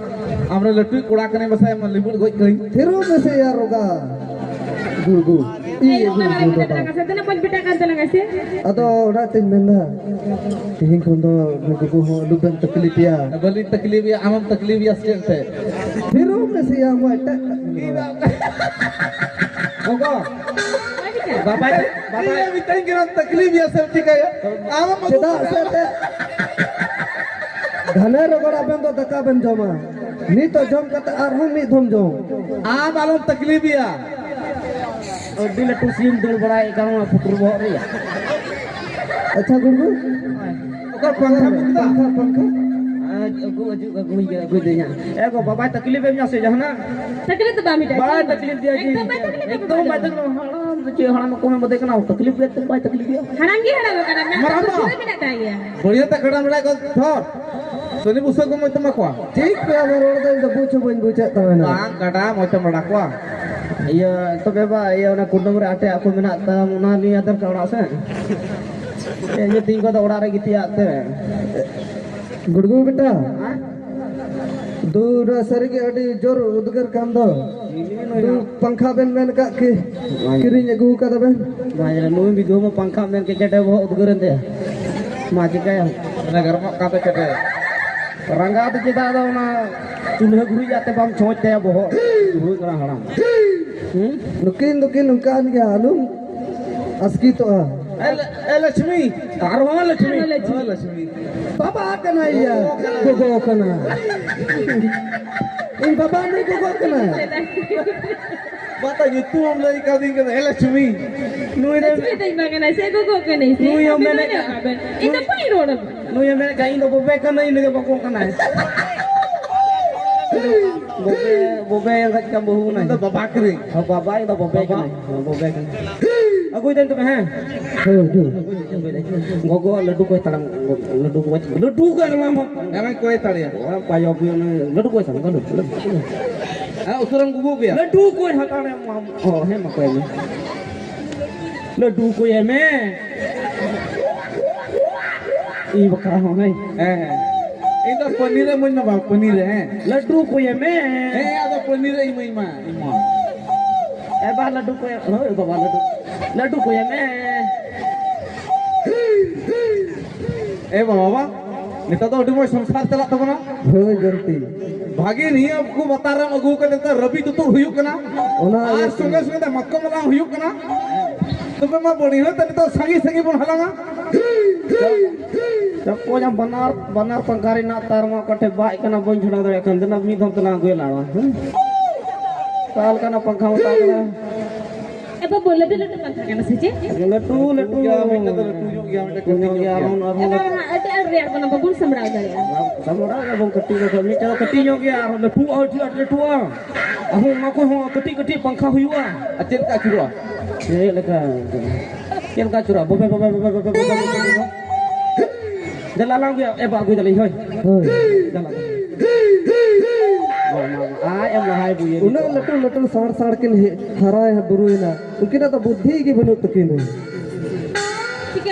ᱟᱢᱨᱮ ᱞᱟᱹᱴᱩ ᱠᱚᱲᱟ ᱠᱟᱱᱟᱭ ᱢᱮᱥᱮ, ᱞᱤᱵᱩᱲ ᱜᱚᱡ ᱠᱟᱹᱧ᱾ ᱛᱷᱤᱨᱚᱜ ᱢᱮᱥᱮ ᱭᱟ ᱨᱚᱜᱟ᱾ ᱜᱩᱲᱜᱩ᱾ ᱤᱭᱟᱹ, ᱜᱩᱲᱜᱩ ᱵᱟᱵᱟ᱾ ᱟᱫᱚ ᱚᱱᱟᱛᱤᱧ ᱢᱮᱱᱫᱟ, ᱛᱮᱦᱮᱧ ᱠᱷᱚᱱ ᱫᱚ ᱜᱩᱲᱜᱩ ᱦᱚᱸ ᱟᱞᱚ ᱵᱮᱱ ᱛᱟᱠᱞᱤᱯᱮᱭᱟ᱾ ᱵᱟᱹᱞᱤᱧ ᱛᱟᱠᱞᱤᱯᱮᱭᱟ, ᱟᱢᱮᱢ ᱛᱟᱠᱞᱤᱯᱮᱭᱟ ᱥᱮ ᱪᱮᱫ ᱛᱮ? ᱛᱷᱤᱨᱚᱜ ᱢᱮᱥᱮ ᱭᱟ, ᱟᱢ ᱮᱴᱟᱜ ᱮᱴᱟᱜ ᱜᱮᱢ ᱢᱮᱱᱟ᱾ ᱜᱚᱜᱚ, ᱵᱟᱵᱟᱭ, ᱵᱟᱵᱟᱭ᱾ ᱤᱧ ᱢᱤᱛᱟᱹᱧ ᱠᱟᱱᱟ, ᱛᱟᱠᱞᱤᱯ ᱜᱮᱭᱟ ᱥᱮ ᱪᱤᱠᱟᱹᱭᱟ? ᱟᱢ ᱪᱮᱫᱟᱜ ᱥᱮ ᱮᱱᱛᱮᱫ ᱜᱷᱟᱱᱮ ᱨᱚᱜᱚᱲ ᱟᱵᱮᱱ ᱫᱚ ᱫᱟᱠᱟ ᱵᱮᱱ ᱡᱚᱢᱟ, ᱱᱤᱛᱚᱜ ᱡᱚᱢ ᱠᱟᱛᱮ ᱟᱨᱦᱚᱸ ᱢᱤᱫ ᱫᱷᱚᱢ ᱡᱚᱢ᱾ ᱟᱢ ᱟᱞᱚᱢ ᱛᱟᱠᱞᱤᱯ ᱜᱮᱭᱟ᱾ ᱟᱹᱰᱤ ᱞᱟᱹᱴᱩ ᱥᱤᱢ ᱫᱟᱹᱲ ᱵᱟᱲᱟᱭᱮᱫ ᱠᱟᱱ ᱚᱱᱟ ᱯᱩᱴᱩᱨ ᱵᱚᱦᱚᱜ ᱨᱮᱭᱟᱜ᱾ ᱟᱪᱪᱷᱟ ᱜᱩᱲᱜᱩ, ᱚᱠᱟ ᱯᱟᱝᱠᱷᱟ ᱟᱹᱜᱩ ᱠᱮᱫᱟ? ᱯᱟᱝᱠᱷᱟ, ᱯᱟᱝᱠᱷᱟ᱾ ᱟᱹᱜᱩ, ᱟᱹᱜᱩ, ᱟᱹᱜᱩ, ᱟᱹᱜᱩᱭ ᱜᱮ, ᱟᱹᱜᱩᱭ ᱫᱟᱹᱧ ᱦᱟᱸᱜ᱾ ᱮ ᱜᱚ, ᱵᱟᱵᱟᱭ ᱛᱟᱠᱞᱤᱯ ᱮᱫ ᱢᱮᱭᱟ ᱥᱮ ᱡᱟᱦᱟᱱᱟᱜ? ᱛᱟᱠᱞᱤᱯ ᱫᱚ ᱵᱟᱭ ᱢᱮᱛᱟᱭ ᱵᱟᱭ ᱠᱟᱱᱟ᱾ ᱛᱟᱠᱞᱤᱯ ᱫᱮᱭᱟ ᱡᱮ᱾ ᱮᱠᱫᱚᱢ ᱵᱟᱭ ᱛᱟᱠᱞᱤᱯ ᱮᱫ ᱮᱠᱫᱚᱢ ᱵᱟᱭ ᱢᱮᱛᱟᱭ᱾ ᱛᱟᱠᱞᱤᱯ, ᱦᱟᱲᱟᱢ ᱫᱚ ᱪᱮᱫ ᱦᱟᱲᱟᱢ ᱠᱚᱢᱮ ᱵᱚᱫᱮ ᱠᱟᱱᱟ, ᱛᱟᱠᱞᱤᱯ ᱜᱮ ᱵᱟᱭ ᱛᱟᱠᱞᱤᱯ ᱜᱮᱭᱟ᱾ ᱦᱟᱲᱟᱢ ᱜᱮ ᱦᱟᱲᱟᱢ ᱟᱠᱟᱱᱟ, ᱢᱮᱱᱠᱷᱟᱱ ᱢᱟᱨᱟᱝ ᱵᱩᱡᱷᱟᱹᱣ ᱵᱟ᱾ ᱢᱮᱱᱟᱜ ᱛᱟᱭ ᱜᱮᱭᱟ᱾ ᱵᱟᱹᱲᱤᱭᱟᱹ ᱛᱮ ᱠᱟᱰᱟ ᱢᱮᱲᱟ ᱠᱚ ᱛᱷᱚᱨ᱾ ᱥᱟᱹᱨᱤ ᱵᱩᱥᱟᱹᱜ ᱠᱚ ᱢᱚᱡᱽ ᱛᱮ ᱮᱢᱟ ᱠᱚᱣᱟ᱾ ᱴᱷᱤᱠ ᱜᱮᱭᱟ, ᱟᱫᱚ ᱨᱚᱲ ᱫᱚ ᱤᱧ ᱫᱚ ᱵᱩᱡᱽ ᱦᱚᱸ ᱵᱟᱹᱧ ᱵᱩᱡᱮᱫ ᱛᱟᱵᱮᱱᱟ᱾ ᱵᱟᱝ, ᱠᱟᱰᱟ ᱢᱚᱡᱽ ᱛᱮᱢ ᱨᱟᱲᱟ ᱠᱚᱣᱟ᱾ ᱤᱭᱟᱹ, ᱛᱚᱵᱮ ᱵᱟ, ᱤᱭᱟᱹ, ᱚᱱᱟ ᱠᱩᱰᱟᱹᱢ ᱨᱮ ᱟᱴᱮ ᱟᱠᱚ ᱢᱮᱱᱟᱜ ᱛᱟᱢ, ᱚᱱᱟ ᱞᱤᱧ ᱟᱫᱮᱨ ᱠᱟᱜ ᱚᱲᱟᱜ ᱥᱮᱫ᱾ ᱤᱧ ᱛᱤᱧ ᱠᱚᱫᱚ ᱚᱲᱟᱜ ᱨᱮ ᱜᱤᱛᱤᱡ ᱟᱜ ᱛᱮ᱾ ᱜᱩᱰᱜᱩ ᱵᱮᱴᱟ, ᱫᱩ ᱱᱚᱣᱟ ᱥᱟᱹᱨᱤ ᱜᱮ ᱟᱹᱰᱤ ᱡᱳᱨ ᱩᱫᱽᱜᱟᱹᱨ ᱠᱟᱱ ᱫᱚ᱾ ᱫᱩ ᱯᱟᱝᱠᱷᱟ ᱵᱮᱱ ᱢᱮᱱ ᱠᱟᱜ ᱠᱤ ᱠᱤᱨᱤᱧ ᱟᱹᱜᱩ ᱠᱟᱫᱟ ᱵᱮᱱ? ᱢᱟ ᱱᱩᱭ ᱵᱤᱫᱷᱩ ᱢᱟ ᱯᱟᱝᱠᱷᱟ ᱢᱮᱱ ᱠᱮᱫ ᱪᱮᱴᱮ ᱵᱚᱦᱚᱜ ᱩᱫᱽᱜᱟᱹᱨ ᱮᱱ ᱛᱟᱭᱟ᱾ ᱢᱟ ᱪᱤᱠᱟᱹᱭᱟᱢ? ᱚᱱᱟ ᱜᱚᱨᱚᱢᱚᱜ ᱠᱟᱱ ᱛᱮ ᱪᱮᱴᱮ᱾ ᱨᱟᱸᱜᱟᱣ ᱛᱮ ᱪᱮᱫᱟᱜ ᱟᱫᱚ ᱚᱱᱟ ᱪᱩᱞᱦᱟᱹ ᱜᱩᱨᱤᱡ ᱟᱛᱮ ᱵᱟᱢ ᱪᱷᱚᱸᱪ ᱛᱟᱭᱟ ᱵᱚᱦᱚᱜ? ᱵᱩᱡᱷᱟᱹᱣ ᱠᱟᱱᱟ ᱦᱟᱲᱟᱢ᱾ ᱦᱩᱸ? ᱱᱩᱠᱤᱱ ᱫᱚᱠᱤᱱ ᱱᱚᱝᱠᱟᱱ ᱜᱮᱭᱟ, ᱟᱞᱚᱢ ᱟᱥᱠᱤᱛᱚᱜᱼᱟ᱾ ᱮ ᱞ-, ᱮ ᱞᱚᱪᱷᱢᱤ, ᱟᱨᱦᱚᱸ ᱞᱚᱪᱷᱢᱤ᱾ ᱟᱨᱦᱚᱸ ᱞᱚᱪᱷᱢᱤ᱾ ᱦᱳᱭ, ᱞᱚᱪᱷᱢᱤ᱾ ᱵᱟᱵᱟ ᱠᱟᱱᱟᱭ ᱭᱟ, ᱜᱚᱜᱚ ᱠᱟᱱᱟ᱾ ᱤᱧ ᱵᱟᱵᱟ ᱱᱩᱭ ᱜᱚᱜᱚ ᱠᱟᱱᱟᱭ᱾ ᱵᱟᱛᱟ ᱧᱩᱛᱩᱢ ᱞᱟᱹᱭ ᱠᱟᱫᱤᱧ ᱠᱟᱱᱟ, ᱮ ᱞᱚᱪᱷᱢᱤ᱾ ᱱᱩᱭ ᱫᱚ ᱞᱚᱪᱷᱢᱤ ᱫᱚ ᱤᱧ ᱵᱟ ᱠᱟᱱᱟᱭ ᱥᱮ ᱜᱚᱜᱚ ᱠᱟᱹᱱᱟᱹᱧ ᱥᱮ? ᱱᱩᱭ ᱦᱚᱸ ᱟᱫᱚ ᱢᱮᱱᱮᱫ ᱱᱩᱭ ᱫᱚ ᱠᱟᱱ-, ᱵᱟᱵᱟ᱾ ᱤᱧ ᱫᱚ ᱵᱟᱹᱧ ᱨᱚᱲ ᱟᱠᱟᱫᱟ᱾ ᱱᱩᱭ ᱦᱚᱸ ᱢᱮᱱᱮᱫ ᱠᱟᱱ, ᱤᱧ ᱫᱚ ᱵᱚᱵᱮ ᱠᱟᱹᱱᱟᱹᱧ, ᱱᱩᱭ ᱫᱚ ᱜᱚᱜᱚ ᱠᱟᱱᱟᱭ᱾ ᱵᱚᱵᱮ, ᱵᱚᱵᱮ ᱮᱸᱜᱟᱡ ᱠᱟᱢ ᱵᱟᱹᱦᱩ ᱠᱟᱱᱟᱭ᱾ ᱤᱧ ᱫᱚ ᱵᱟᱵᱟ ᱠᱟᱹᱱᱟᱹᱧ᱾ ᱦᱚᱸ, ᱵᱟᱵᱟ, ᱤᱧ ᱫᱚ ᱵᱚᱵᱮ ᱵᱟᱵᱟ᱾ ᱠᱟᱹᱱᱟᱹᱧ᱾ ᱦᱚᱸ, ᱵᱚᱵᱮ ᱠᱟᱹᱱᱟᱹᱧ᱾ ᱟᱹᱜᱩᱭ ᱫᱟᱹᱧ ᱛᱚᱵᱮ, ᱦᱮᱸ? ᱦᱳᱭ, ᱦᱳᱭ᱾ ᱜᱚᱜᱚ ᱞᱟᱹᱰᱩ ᱠᱚᱭ ᱛᱟᱲᱟᱢ, ᱞᱟᱹᱰᱩ ᱠᱚᱭ, ᱞᱟᱹᱰᱩ ᱠᱚᱭ ᱛᱟᱲᱟᱢ᱾ ᱮᱢᱟᱭ ᱠᱚᱭ ᱛᱟᱲᱤᱭᱟ᱾ ᱚᱲᱟᱜ ᱯᱟᱭᱚ ᱵᱤᱭᱚ ᱞᱟᱹᱰᱩ ᱠᱚᱭ ᱛᱟᱲᱟᱢ, ᱞᱟᱹᱰᱩ, ᱞᱟᱹᱰᱩ᱾ ᱦᱮᱸ, ᱩᱥᱟᱹᱨᱟᱢ ᱜᱩᱜᱩ ᱜᱮᱭᱟ᱾ ᱞᱟᱹᱰᱩ ᱠᱚᱭ ᱦᱟᱛᱟᱲ ᱮᱢ, ᱚ, ᱦᱮᱸ, ᱢᱟ ᱠᱚᱭ ᱢᱮ᱾ ᱞᱟᱹᱰᱩ ᱠᱚᱭ ᱮᱢᱮ᱾ ᱤᱧ ᱵᱟᱠᱷᱨᱟ ᱦᱚᱸ, ᱦᱮᱸ᱾ ᱦᱮᱸ, ᱦᱮᱸ᱾ ᱤᱧ ᱫᱚ ᱯᱟᱹᱱᱤᱨ ᱮ ᱤᱢᱟᱹᱧ ᱢᱟ, ᱵᱟᱵᱟ, ᱯᱟᱹᱱᱤᱨ ᱮ, ᱦᱮᱸ᱾ ᱞᱟᱹᱰᱩ ᱠᱚᱭ ᱮᱢᱮ᱾ ᱦᱮᱸ, ᱟᱫᱚ ᱯᱟᱹᱱᱤᱨ ᱮ ᱤᱢᱟᱹᱧ ᱢᱟ, ᱤᱧ ᱢᱟ᱾ ᱮ ᱵᱟ, ᱞᱟᱹᱰᱩ ᱠᱚᱭ, ᱦᱳᱭ, ᱵᱟᱵᱟ, ᱞᱟᱹᱰᱩ᱾ ᱞᱟᱹᱰᱩ ᱠᱚᱭ ᱮᱢᱮ᱾ ᱮ ᱵᱟᱵᱟ, ᱵᱟ, ᱱᱮᱛᱟᱨ ᱫᱚ ᱟᱹᱰᱤ ᱢᱚᱡᱽ ᱥᱚᱝᱥᱟᱨ ᱪᱟᱞᱟᱜ ᱛᱟᱵᱚᱱᱟ᱾ ᱦᱳᱭ, ᱜᱚᱢᱠᱮ᱾ ᱵᱷᱟᱜᱮ ᱱᱤᱭᱟᱹ ᱠᱚ ᱵᱟᱛᱟᱨ ᱨᱮᱢ ᱟᱹᱜᱩ ᱠᱟᱛᱮ ᱱᱮᱛᱟᱨ ᱨᱟᱹᱵᱤ ᱛᱩᱛᱩᱫ ᱦᱩᱭᱩᱜ ᱠᱟᱱᱟ᱾ ᱚᱱᱟ ᱟᱨ ᱤᱭᱟᱹᱛᱮ᱾ ᱥᱚᱸᱜᱮ ᱥᱚᱸᱜᱮ ᱛᱮ ᱢᱟᱛᱠᱚᱢ ᱦᱟᱞᱟᱝ ᱦᱩᱭᱩᱜ ᱠᱟᱱᱟ᱾ ᱛᱚᱵᱮ ᱢᱟ ᱵᱟᱹᱲᱤᱡ ᱦᱚᱸ ᱛᱮ ᱱᱤᱛᱚᱜ ᱥᱟᱺᱜᱤᱧ ᱥᱟᱺᱜᱤᱧ ᱵᱚᱱ ᱦᱟᱞᱟᱝᱟ᱾ ᱪᱟᱯᱚ ᱧᱟᱢ ᱵᱟᱱᱟᱨ, ᱵᱟᱱᱟᱨ ᱯᱟᱝᱠᱷᱟ ᱨᱮᱱᱟᱜ ᱛᱟᱨ ᱢᱟ ᱚᱠᱟ ᱴᱷᱮᱡ ᱵᱟᱡ ᱠᱟᱱᱟ ᱵᱟᱹᱧ ᱡᱷᱟᱲᱟᱣ ᱫᱟᱲᱮᱭᱟᱜ ᱠᱟᱱ ᱛᱟᱦᱮᱱᱟ, ᱢᱤᱫ ᱫᱷᱟᱣ ᱛᱮᱞᱟᱝ ᱟᱹᱜᱩᱭᱟ ᱞᱟᱲᱟ, ᱦᱮᱸ? ᱚᱠᱟ ᱞᱮᱠᱟᱱᱟᱜ ᱯᱟᱝᱠᱷᱟ ᱦᱟᱛᱟᱣ ᱠᱮᱫᱟ? ᱮ ᱵᱟᱹᱵᱩ, ᱞᱟᱹᱴᱩ ᱞᱟᱹᱴᱩ ᱯᱟᱝᱠᱷᱟ ᱠᱟᱱᱟ ᱥᱮ ᱪᱮᱫ? ᱞᱟᱹᱴᱩ, ᱞᱟᱹᱴᱩ᱾ ᱜᱮᱭᱟ, ᱢᱤᱫᱴᱮᱱ ᱫᱚ ᱞᱟᱹᱴᱩ ᱧᱚᱜ ᱜᱮᱭᱟ, ᱢᱤᱫᱴᱮᱱ ᱞᱟᱹᱴᱩ ᱠᱟᱹᱴᱤᱡ ᱧᱚᱜ ᱧᱚᱜ ᱜᱮᱭᱟ, ᱜᱮᱭᱟ᱾ ᱟᱨᱦᱚᱸ, ᱟᱨᱦᱚᱸ ᱮ ᱵᱟᱵᱟ, ᱟᱹᱰᱤ ᱟᱸᱴ ᱨᱮᱭᱟᱲ ᱠᱟᱱᱟ, ᱵᱟᱵᱚᱱ ᱥᱟᱢᱵᱲᱟᱣ ᱫᱟᱲᱮᱭᱟᱜᱼᱟ᱾ ᱥᱟᱢᱵᱲᱟᱣ ᱜᱮᱭᱟ ᱵᱚᱱ ᱠᱟᱹᱴᱤᱡ ᱨᱮᱫᱚ, ᱢᱤᱫᱴᱮᱱ ᱫᱚ ᱠᱟᱹᱴᱤᱡ ᱧᱚᱜ ᱜᱮᱭᱟ, ᱟᱨᱦᱚᱸ ᱞᱟᱹᱴᱩ, ᱟᱹᱰᱤ ᱟᱸᱴ ᱞᱟᱹᱴᱩᱣᱟ᱾ ᱟᱨᱦᱚᱸ ᱚᱱᱟ ᱠᱚ ᱦᱚᱸ ᱠᱟᱹᱴᱤᱡ ᱠᱟᱹᱴᱤᱡ ᱯᱟᱝᱠᱷᱟ ᱦᱩᱭᱩᱜᱼᱟ᱾ ᱟᱨ ᱪᱮᱫ ᱞᱮᱠᱟ ᱟᱹᱪᱩᱨᱚᱜᱼᱟ? ᱪᱮᱫ ᱞᱮᱠᱟ? ᱪᱮᱫ ᱞᱮᱠᱟ ᱟᱹᱪᱩᱨᱚᱜᱼᱟ? ᱵᱚᱵᱮ, ᱵᱚᱵᱮ, ᱵᱚᱵᱮ᱾ ᱫᱮᱞᱟ ᱞᱟᱝ ᱟᱹᱜᱩᱭᱟ, ᱮ ᱵᱟ, ᱟᱹᱜᱩᱭ ᱫᱟᱞᱤᱧ, ᱦᱳᱭ᱾ ᱦᱳᱭ᱾ ᱫᱮᱞᱟ᱾ ᱢᱟ, ᱢᱟ, ᱢᱟ᱾ ᱟᱡ ᱮᱢ ᱞᱟᱦᱟᱭ ᱵᱩᱭᱟᱹ ᱩᱱᱟᱹᱜ ᱱᱤᱛᱚᱜ᱾ ᱞᱟᱹᱴᱩ ᱞᱟᱹᱴᱩ ᱥᱟᱬ ᱥᱟᱬ ᱠᱤᱱ ᱦᱮ-, ᱦᱟᱨᱟᱭ ᱵᱩᱨᱩᱭᱮᱱᱟ, ᱩᱱᱠᱤᱱᱟᱜ ᱫᱚ ᱵᱩᱫᱽᱫᱷᱤ ᱜᱮ ᱵᱟᱹᱱᱩᱜ ᱛᱟᱹᱠᱤᱱᱟ᱾ ᱪᱤᱠᱟᱹ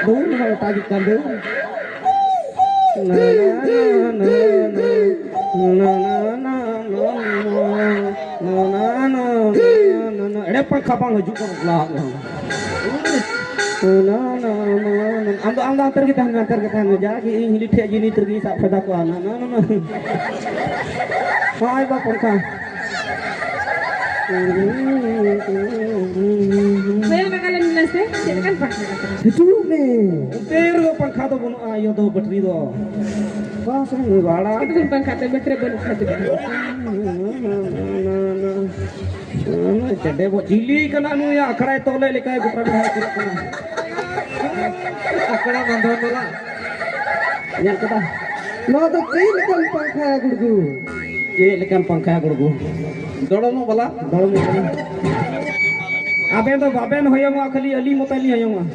ᱫᱩᱞ ᱢᱟ ᱚᱴᱟᱜᱤᱡ ᱠᱟᱱ ᱫᱩᱞ᱾ ᱮᱲᱮ ᱯᱟᱝᱠᱷᱟ ᱵᱟᱝ ᱦᱤᱡᱩᱜ ᱠᱟᱱᱟ, ᱞᱟᱦᱟᱜ ᱢᱮ᱾ ᱟᱢ ᱫᱚ, ᱟᱢ ᱫᱚ ᱚᱱᱛᱮ ᱨᱮᱜᱮ ᱛᱟᱦᱮᱱ ᱢᱮ, ᱚᱱᱛᱮ ᱨᱮᱜᱮ ᱛᱟᱦᱮᱱ ᱢᱮ᱾ ᱡᱟᱜᱮ ᱤᱧ ᱦᱤᱞᱤ ᱴᱷᱮᱡ ᱡᱤᱱᱤᱥ ᱨᱮᱜᱮᱧ ᱥᱟᱵ ᱯᱷᱟᱭᱫᱟ ᱠᱚᱜᱼᱟ᱾ ᱱᱟ, ᱱᱟ, ᱱᱟ, ᱱᱟ᱾ ᱦᱳᱭ ᱵᱟ ᱯᱟᱝᱠᱷᱟ᱾ ᱦᱳᱭ, ᱚᱱᱟ ᱠᱟᱞᱮ ᱢᱮᱱᱟ ᱥᱮ, ᱪᱮᱫ ᱞᱮᱠᱟᱱ ᱯᱟᱝᱠᱷᱟ ᱠᱟᱱᱟ? ᱦᱤᱡᱩᱜ ᱢᱮ᱾ ᱚᱱᱛᱮ ᱨᱮᱫᱚ ᱯᱟᱝᱠᱷᱟ ᱫᱚ ᱵᱟᱹᱱᱩᱜᱼᱟ, ᱤᱭᱟᱹ ᱫᱚ, ᱵᱮᱴᱨᱤ ᱫᱚ᱾ ᱵᱟᱥ ᱨᱮ ᱵᱟᱲᱟ᱾ ᱪᱮᱫ ᱞᱮᱠᱟᱱ ᱯᱟᱝᱠᱷᱟ ᱛᱮ ᱵᱮᱴᱨᱤ ᱵᱟᱹᱱᱩᱜ ᱠᱷᱟᱡ ᱫᱚ? ᱪᱮᱰᱮ ᱵᱚ ᱪᱤᱞᱤ ᱠᱟᱱᱟ ᱱᱩᱭ, ᱟᱠᱷᱲᱟᱭ ᱛᱚᱞᱮ ᱞᱮᱠᱟᱭ ᱜᱚᱴᱟ ᱵᱮᱲᱦᱟᱭ ᱠᱚᱨᱮ ᱠᱟᱱᱟ᱾ ᱟᱠᱷᱲᱟ ᱵᱚᱱᱫᱚ ᱛᱚᱞᱟ᱾ ᱧᱮᱞ ᱠᱮᱫᱟ? ᱱᱚᱣᱟ ᱫᱚ ᱪᱮᱫ ᱞᱮᱠᱟᱱ ᱯᱟᱝᱠᱷᱟ ᱜᱩᱲᱜᱩ? ᱪᱮᱫ ᱞᱮᱠᱟᱱ ᱯᱟᱝᱠᱷᱟ ᱜᱩᱲᱜᱩ? ᱫᱚᱲᱚᱢᱚᱜ ᱵᱟᱞᱟ? ᱫᱚᱲᱚᱢᱚᱜ ᱵᱟᱞᱟ᱾ ᱟᱵᱮᱱ ᱫᱚ ᱵᱟᱵᱮᱱ ᱦᱚᱭᱚᱝᱚᱜᱼᱟ, ᱠᱷᱟᱹᱞᱤ ᱟᱹᱞᱤᱧ ᱢᱚᱛᱚ ᱞᱤᱧ ᱦᱚᱭᱚᱝᱚᱜᱼᱟ᱾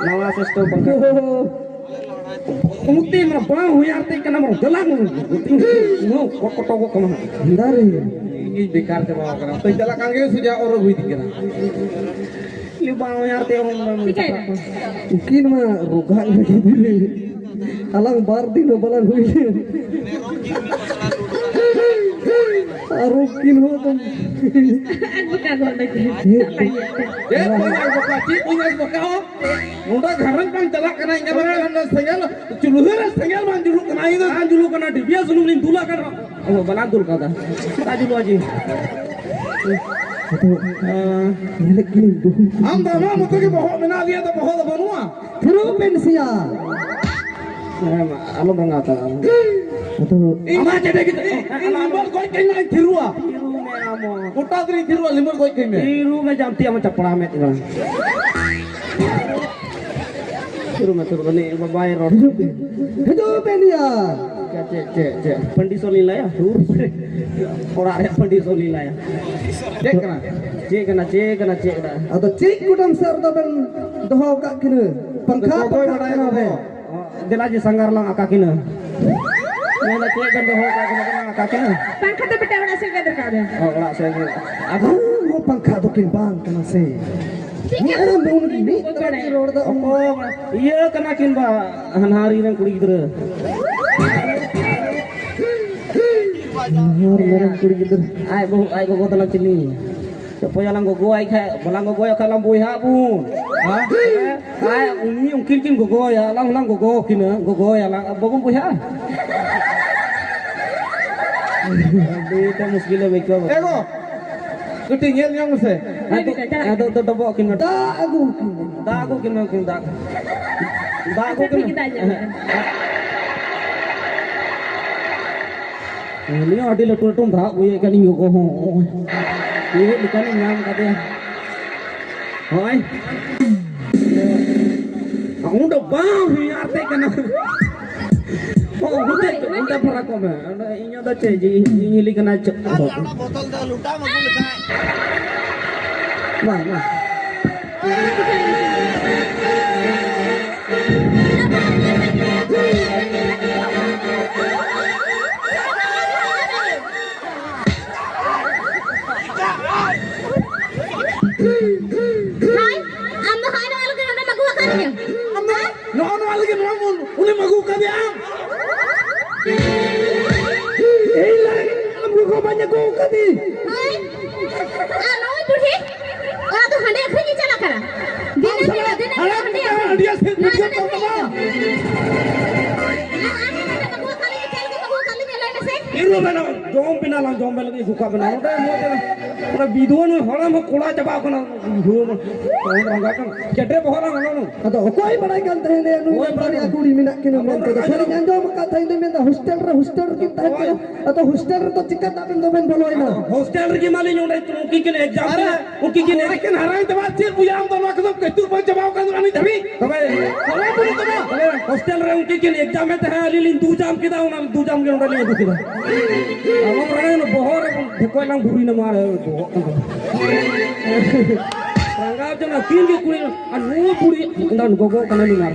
ᱱᱟᱣᱟ system ᱯᱟᱝᱠᱷᱟ᱾ ᱩᱱᱛᱮ ᱢᱟ ᱵᱟᱝ ᱦᱩᱭ ᱟᱨᱛᱮ ᱠᱟᱱᱟ, ᱢᱟ ᱫᱮᱞᱟ ᱱᱚ ᱠᱚᱴᱠᱚᱴᱚᱜᱚᱜ ᱠᱟᱱᱟ ᱦᱟᱸᱜ᱾ ᱫᱟᱨᱮ᱾ ᱤᱧ ᱵᱮᱠᱟᱨ ᱪᱟᱵᱟᱣ ᱠᱟᱱᱟ᱾ ᱛᱚ ᱪᱟᱞᱟᱜ ᱠᱟᱱ ᱜᱮ ᱥᱩᱡᱟ ᱚᱨ ᱟᱹᱜᱩᱭ ᱫᱤᱧ ᱠᱟᱱᱟ᱾ ᱞᱤ ᱵᱟᱝ ᱦᱩᱭ ᱟᱨᱛᱮ ᱚᱱ ᱪᱤᱠᱟᱹᱭᱮᱱᱟ? ᱩᱱᱠᱤᱱ ᱢᱟ ᱨᱚᱜᱟ ᱞᱟᱹᱜᱤᱫ ᱨᱮ ᱟᱞᱟᱝ ᱵᱟᱨ ᱫᱤᱱ ᱦᱚᱸ ᱵᱟᱞᱟᱝ ᱦᱩᱭ ᱞᱮᱱ᱾ ᱟᱨ ᱩᱱᱠᱤᱱ ᱦᱚᱸ ᱛᱚ ᱟᱨ ᱵᱟᱠᱟ ᱫᱚ ᱚᱸᱰᱮ ᱜᱮ᱾ ᱪᱮᱫ ᱵᱚᱠᱟ, ᱪᱮᱫ ᱵᱚᱠᱟ, ᱪᱮᱫ ᱵᱚᱠᱟ ᱦᱚᱸ? ᱱᱚᱰᱮ ᱜᱷᱟᱨᱚᱸᱡᱽ ᱵᱟᱝ ᱪᱟᱞᱟᱜ ᱠᱟᱱᱟ, ᱤᱧ ᱟᱨ ᱥᱮᱸᱜᱮᱞ, ᱪᱩᱞᱦᱟᱹ ᱨᱮ ᱥᱮᱸᱜᱮᱞ ᱵᱟᱝ ᱡᱩᱞᱩᱜ ᱠᱟᱱᱟ, ᱤᱧ ᱫᱚ ᱵᱟᱝ ᱡᱩᱞᱩᱜ ᱠᱟᱱᱟ, ᱰᱤᱵᱤᱭᱟ ᱥᱩᱱᱩᱢ ᱞᱤᱧ ᱫᱩᱞᱟᱜ ᱠᱟᱱ ᱨᱮᱦᱚᱸ᱾ ᱚ, ᱵᱟᱞᱟᱝ ᱫᱩᱞ ᱠᱟᱫᱟ᱾ ᱪᱮᱫᱟᱜ ᱡᱩᱞᱩᱜᱼᱟ ᱡᱮ? ᱟᱫᱚ ᱧᱮᱞᱮᱫ ᱠᱤᱱᱟᱹᱧ ᱫᱩ᱾ ᱟᱢ ᱫᱚ ᱟᱢᱟᱜ ᱢᱚᱛᱚ ᱜᱮ ᱵᱚᱦᱚᱜ ᱢᱮᱱᱟᱜ ᱞᱮᱭᱟ, ᱫᱚ ᱵᱚᱦᱚᱜ ᱫᱚ ᱵᱟᱹᱱᱩᱜᱼᱟ᱾ ᱛᱷᱤᱨᱚᱜ ᱵᱮᱱ ᱥᱮᱭᱟ᱾ ᱦᱮᱸ, ᱢᱟ, ᱟᱞᱚᱢ ᱨᱟᱸᱜᱟᱣ ᱛᱟᱞᱟᱝ᱾ ᱟᱫᱚ ᱤᱧ ᱟᱢᱟᱜ ᱪᱮᱫ ᱜᱮ ᱤᱧ ᱞᱤᱢᱵᱚᱨ ᱜᱚᱡ ᱠᱟᱹᱧ ᱢᱮ, ᱤᱧ ᱛᱷᱤᱨᱩᱜᱼᱟ᱾ ᱛᱷᱤᱨᱩ ᱢᱮ ᱟᱢ ᱦᱚᱸ᱾ ᱜᱚᱴᱟ ᱫᱤᱱ ᱤᱧ ᱛᱷᱤᱨᱩᱜᱼᱟ, ᱞᱤᱢᱵᱚᱨ ᱜᱚᱡ ᱠᱟᱹᱧ ᱢᱮ᱾ ᱛᱷᱤᱨᱩ ᱢᱮ ᱡᱟᱢᱛᱤ, ᱟᱢ ᱪᱟᱯᱲᱟ ᱢᱮᱫ ᱠᱟᱱᱟ᱾ ᱛᱷᱤᱨᱩ ᱢᱮ, ᱛᱷᱤᱨᱩ ᱢᱮ, ᱩᱱᱤ ᱵᱟᱵᱟᱭ ᱨᱚᱲ᱾ ᱦᱤᱡᱩᱜ ᱵᱮᱱ, ᱦᱤᱡᱩᱜ ᱵᱮᱱ ᱭᱟ᱾ ᱪᱮᱫ, ᱪᱮᱫ, ᱪᱮᱫ, ᱪᱮᱫ? ᱯᱟᱹᱱᱰᱤ ᱥᱚ ᱞᱤᱧ ᱞᱟᱹᱭᱟ? ᱫᱩᱨ᱾ ᱚᱲᱟᱜ ᱨᱮᱭᱟᱜ ᱯᱟᱹᱱᱰᱤ ᱥᱚ ᱞᱤᱧ ᱞᱟᱹᱭᱟ᱾ ᱪᱮᱫ ᱠᱟᱱᱟ? ᱪᱮᱫ ᱠᱟᱱᱟ, ᱪᱮᱫ ᱠᱟᱱᱟ, ᱪᱮᱫ ᱠᱟᱱᱟ? ᱟᱫᱚ ᱪᱮᱫ ᱠᱩᱴᱟᱹᱢ ᱥᱮ ᱨᱮᱫᱚ ᱵᱮᱱ ᱫᱚᱦᱚ ᱟᱠᱟᱫ ᱠᱤᱱᱟᱹ? ᱯᱟᱝᱠᱷᱟ ᱚᱠᱚᱭ ᱯᱟᱝᱠᱷᱟ ᱵᱟᱰᱟᱭ ᱠᱟᱱᱟ ᱵᱚ? ᱵᱮᱱ? ᱫᱮᱞᱟ ᱡᱮ ᱥᱟᱸᱜᱟᱨ ᱞᱟᱝ ᱟᱠᱟ ᱠᱤᱱᱟᱹ᱾ ᱢᱮᱱᱟ ᱪᱮᱫ ᱵᱮᱱ ᱫᱚᱦᱚ ᱟᱠᱟᱫ ᱠᱤᱱᱟ, ᱵᱟᱝ ᱟᱠᱟ ᱠᱤᱱᱟᱹ᱾ ᱯᱟᱝᱠᱷᱟ ᱫᱚ ᱵᱮᱴᱟ ᱚᱲᱟᱜ ᱥᱮᱫ ᱜᱮ ᱫᱚᱨᱠᱟᱨ ᱫᱚ᱾ ᱚ, ᱚᱲᱟᱜ ᱥᱮᱫ ᱜᱮ᱾ ᱟᱫᱚ ᱯᱟᱝᱠᱷᱟ ᱫᱚᱠᱤᱱ ᱵᱟᱝ ᱠᱟᱱᱟ ᱥᱮ᱾ ᱪᱮᱫ ᱱᱤᱭᱟᱹ ᱠᱚ ᱱᱩᱱ ᱢᱤᱫ ᱛᱟᱨᱟ ᱠᱤᱱ ᱨᱚᱲ ᱫᱟ, ᱚᱠᱚᱭ ᱤᱭᱟᱹ ᱠᱟᱱᱟ ᱠᱤᱱ ᱵᱟ, ᱦᱟᱱᱦᱟᱨᱤᱧ ᱨᱮᱱ ᱠᱩᱲᱤ ᱜᱤᱫᱽᱨᱟᱹ᱾ ᱦᱟᱱᱦᱟᱨ ᱢᱮᱨᱚᱢ ᱠᱩᱲᱤ ᱜᱤᱫᱽᱨᱟᱹ᱾ ᱟᱡ ᱵᱟᱹᱦᱩ, ᱟᱡ ᱜᱚᱜᱚ ᱛᱟᱞᱟᱝ ᱪᱤᱞᱤ? ᱪᱚᱯᱚᱡ ᱟᱞᱟᱝ ᱜᱚᱜᱚᱣᱟᱭ ᱠᱷᱟᱡ, ᱵᱟᱞᱟᱝ ᱜᱚᱜᱚᱭᱟ ᱠᱷᱟᱡ ᱞᱟᱝ ᱵᱚᱭᱦᱟᱜ ᱟᱵᱚᱱ᱾ ᱦᱮᱸ? ᱟᱨ ᱩᱱᱤ, ᱩᱱᱠᱤᱱ ᱠᱤᱱ ᱜᱚᱜᱚᱣᱟᱭᱟ, ᱟᱞᱟᱝ ᱦᱚᱸᱞᱟᱝ ᱜᱚᱜᱚ ᱟᱹᱠᱤᱱᱟ, ᱜᱚᱜᱚᱣᱟᱭᱟᱞᱟᱝ, ᱟᱨ ᱵᱟᱵᱚᱱ ᱵᱚᱭᱦᱟᱜᱼᱟ? ᱟᱹᱰᱤ ᱛᱮ ᱢᱩᱥᱠᱤᱞ ᱮ ᱟᱹᱭᱠᱟᱹᱣᱟ᱾ ᱮ ᱜᱚ, ᱠᱟᱹᱴᱤᱡ ᱧᱮᱞ ᱧᱚᱜ ᱢᱮᱥᱮ᱾ ᱦᱮᱸ, ᱟᱫᱚ, ᱵᱮᱴᱟ, ᱪᱟᱞᱟᱜ ᱟᱫᱚ ᱠᱟᱹᱱᱟᱹᱧ᱾ ᱫᱚ ᱰᱚᱵᱚᱜ ᱟᱹᱠᱤᱱ ᱢᱮ᱾ ᱫᱟᱜ ᱟᱹᱜᱩ ᱟᱹᱠᱤᱱ ᱢᱮ᱾ ᱫᱟᱜ ᱟᱹᱜᱩ ᱟᱹᱠᱤᱱ ᱢᱮ, ᱩᱱᱠᱤᱱ ᱫᱟᱜ᱾ ᱫᱟᱜ ᱟᱹᱜᱩ ᱟᱹᱠᱤᱱ ᱢᱮ᱾ ᱴᱷᱤᱠ ᱜᱮ, ᱫᱟᱜ ᱧᱟᱢ ᱠᱟᱱᱟ᱾ ᱩᱱᱤ ᱦᱚᱸ ᱟᱹᱰᱤ ᱞᱟᱹᱴᱩ ᱞᱟᱹᱴᱩᱢ ᱫᱟᱜ ᱟᱹᱜᱩᱭᱮᱫ ᱠᱟᱱᱤᱧ ᱜᱚᱜᱚ ᱦᱚᱸ᱾ ᱱᱚᱜᱼᱚᱭ᱾ ᱪᱮᱫ ᱞᱮᱠᱟᱱᱤᱧ ᱧᱟᱢ ᱠᱟᱫᱮᱭᱟ᱾ ᱦᱳᱭ᱾ ᱩᱱ ᱫᱚ ᱵᱟᱝ ᱦᱩᱭᱩᱜᱼᱟ, ᱟᱨᱛᱮ ᱠᱟᱱᱟ᱾ ᱚ, ᱚᱱᱛᱮ, ᱚᱱᱛᱮ ᱯᱷᱟᱨᱟᱠ ᱠᱚᱜ ᱢᱮ᱾ ᱚᱸᱰᱮ ᱤᱧᱟᱜ ᱫᱚ ᱪᱮᱫ, ᱤᱧ, ᱤᱧ ᱦᱤᱞᱤ ᱠᱟᱱᱟ, ᱪᱮᱫ? ᱟᱨ ᱚᱱᱟ ᱵᱚᱛᱚᱞ ᱫᱚ ᱞᱚᱴᱟ ᱢᱟᱹᱜᱩ ᱞᱮᱠᱷᱟᱱ᱾ ᱵᱟᱝ, ᱵᱟᱝ᱾ ᱦᱳᱭ, ᱟᱢ ᱫᱚ ᱦᱚᱸᱜᱼᱚᱭ ᱱᱚᱣᱟ ᱞᱟᱹᱜᱤᱫ ᱱᱚᱰᱮᱢ ᱟᱹᱜᱩ ᱟᱠᱟᱫᱤᱧᱟ᱾ ᱟᱢ ᱫᱚ ᱱᱚᱜᱼᱚ ᱱᱚᱣᱟ ᱞᱟᱹᱜᱤᱫ ᱱᱚᱣᱟ ᱵᱚᱱ ᱩᱱᱤᱢ ᱟᱹᱜᱩ ᱟᱠᱟᱫᱮᱭᱟ ᱟᱢ? ᱮᱭ ᱞᱟᱹᱜᱤᱫ ᱟᱢ ᱜᱚᱜᱚ ᱵᱟᱹᱧ ᱟᱹᱜᱩ ᱟᱠᱟᱫᱮ᱾ ᱦᱳᱭ, ᱟᱨ ᱱᱩᱭ ᱵᱩᱰᱷᱤ, ᱚᱱᱟ ᱫᱚ ᱦᱟᱸᱰᱮ ᱟᱹᱠᱷᱨᱤᱧ ᱮ ᱪᱟᱞᱟᱜ ᱠᱟᱱᱟ᱾ ᱫᱤᱱᱟᱹᱢ ᱦᱤᱞᱳᱜ, ᱫᱤᱱᱟᱹᱢ ᱦᱤᱞᱳᱜ ᱦᱟᱸᱰᱮ ᱟᱹᱠᱷᱨᱤᱧ᱾ ᱟᱨ ᱟᱢ ᱫᱚ ᱱᱚᱰᱮ ᱵᱟᱹᱦᱩ ᱥᱟᱞᱤ ᱪᱮᱫ ᱞᱮᱠᱟ ᱵᱟᱹᱦᱩ ᱥᱟᱞᱤ ᱧᱮᱞ ᱞᱮ ᱢᱮᱥᱮ᱾ ᱤᱧ ᱫᱚ ᱢᱮᱱᱟ, ᱡᱚᱢ ᱵᱮᱱᱟ ᱞᱟᱝ, ᱡᱚᱢ ᱵᱮᱱ ᱞᱟᱹᱜᱤᱫ ᱥᱩᱠᱟ ᱵᱮᱱᱟ᱾ ᱱᱚᱰᱮ ᱢᱚᱡᱽ ᱚᱱᱟ ᱵᱤᱫᱩᱣᱟᱹ ᱱᱩᱭ ᱦᱚᱲᱟᱢ ᱦᱚᱸ ᱠᱚᱲᱟ ᱪᱟᱵᱟᱣ ᱠᱟᱱᱟ᱾ ᱵᱤᱫᱩᱣᱟᱹ ᱢᱟ, ᱦᱚᱲᱟᱢ ᱨᱟᱸᱜᱟᱣ ᱠᱟᱱᱟ᱾ ᱪᱮᱴᱨᱮ ᱵᱚᱦᱚᱜ ᱞᱟᱝ ᱦᱟᱞᱟᱝ᱾ ᱟᱫᱚ ᱚᱠᱚᱭ ᱵᱟᱲᱟᱭ ᱠᱟᱱ ᱛᱟᱦᱮᱸᱱᱟ ᱱᱩᱭ ᱚᱠᱚᱭ ᱵᱟᱨᱭᱟ ᱵᱟᱲᱟᱭ? ᱠᱩᱲᱤ ᱢᱮᱱᱟᱜ ᱠᱤᱱᱟ ᱢᱮᱱᱛᱮ ᱫᱚ ᱠᱷᱟᱹᱞᱤᱧ ᱟᱸᱡᱚᱢ ᱟᱠᱟᱫ ᱛᱟᱦᱮᱸᱱᱟ, ᱢᱮᱱᱫᱟ ᱦᱳᱥᱴᱮᱞ ᱨᱮ, ᱦᱳᱥᱴᱮᱞ ᱨᱮᱠᱤᱱ ᱛᱟᱦᱮᱸ ᱠᱟᱱᱟ᱾ ᱟᱫᱚ ᱦᱳᱥᱴᱮᱞ ᱨᱮᱫᱚ ᱪᱤᱠᱟ ᱫᱟᱜ ᱵᱮᱱ ᱫᱚᱵᱮᱱ ᱵᱚᱞᱚᱭᱮᱱᱟ? ᱦᱳᱥᱴᱮᱞ ᱨᱮᱜᱮ ᱢᱟᱞᱤᱧ ᱚᱸᱰᱮ ᱩᱱᱠᱤᱱ ᱠᱤᱱ ᱮᱠᱡᱟᱢ ᱟᱨ ᱠᱤᱱᱟ᱾ ᱩᱱᱠᱤᱱ ᱠᱤᱱ ᱟᱨ ᱠᱤᱱ ᱦᱟᱨᱟᱭᱮᱱ ᱛᱟᱢᱟ, ᱪᱮᱫ ᱵᱩᱡᱷᱟᱹᱣ ᱟᱢ ᱫᱚ ᱱᱚᱣᱟ ᱠᱚᱫᱚ ᱠᱟᱹᱡ ᱛᱩ ᱵᱟᱝ ᱪᱟᱵᱟᱣ ᱠᱟᱱ ᱫᱚ ᱱᱤᱛ ᱫᱷᱟᱹᱵᱤᱡ? ᱛᱚᱵᱮ ᱛᱚᱵᱮ ᱦᱳᱥᱴᱮᱞ ᱨᱮ ᱩᱱᱠᱤᱱ ᱠᱤᱱ ᱮᱠᱡᱟᱢ ᱮᱫ ᱛᱟᱦᱮᱸᱫ, ᱟᱹᱞᱤᱧ ᱞᱤᱧ ᱫᱩ ᱡᱟᱢ ᱠᱮᱫᱟ, ᱚᱱᱟ ᱫᱩ ᱡᱟᱢ ᱜᱮ ᱱᱚᱰᱮ ᱞᱤᱧ ᱟᱹᱜᱩ ᱠᱮᱫᱟ᱾ ᱟᱞᱚᱢ ᱨᱟᱲᱟᱭᱟ, ᱵᱚᱦᱚᱜ ᱨᱮ ᱰᱷᱮᱠᱚᱡ ᱞᱟᱝ ᱵᱷᱩᱨᱩᱭ ᱱᱟ, ᱢᱟ ᱨᱮ ᱵᱚᱦᱚᱜ ᱠᱟᱱ ᱛᱟᱢᱟ᱾ ᱨᱟᱸᱜᱟᱣ ᱡᱚᱱᱟ ᱠᱤᱱ ᱜᱮ ᱠᱩᱲᱤ, ᱟᱨ ᱱᱩᱭ ᱠᱩᱲᱤ ᱫᱟᱱ ᱜᱚᱜᱚ ᱠᱟᱱᱟ ᱱᱩᱭ ᱢᱟ᱾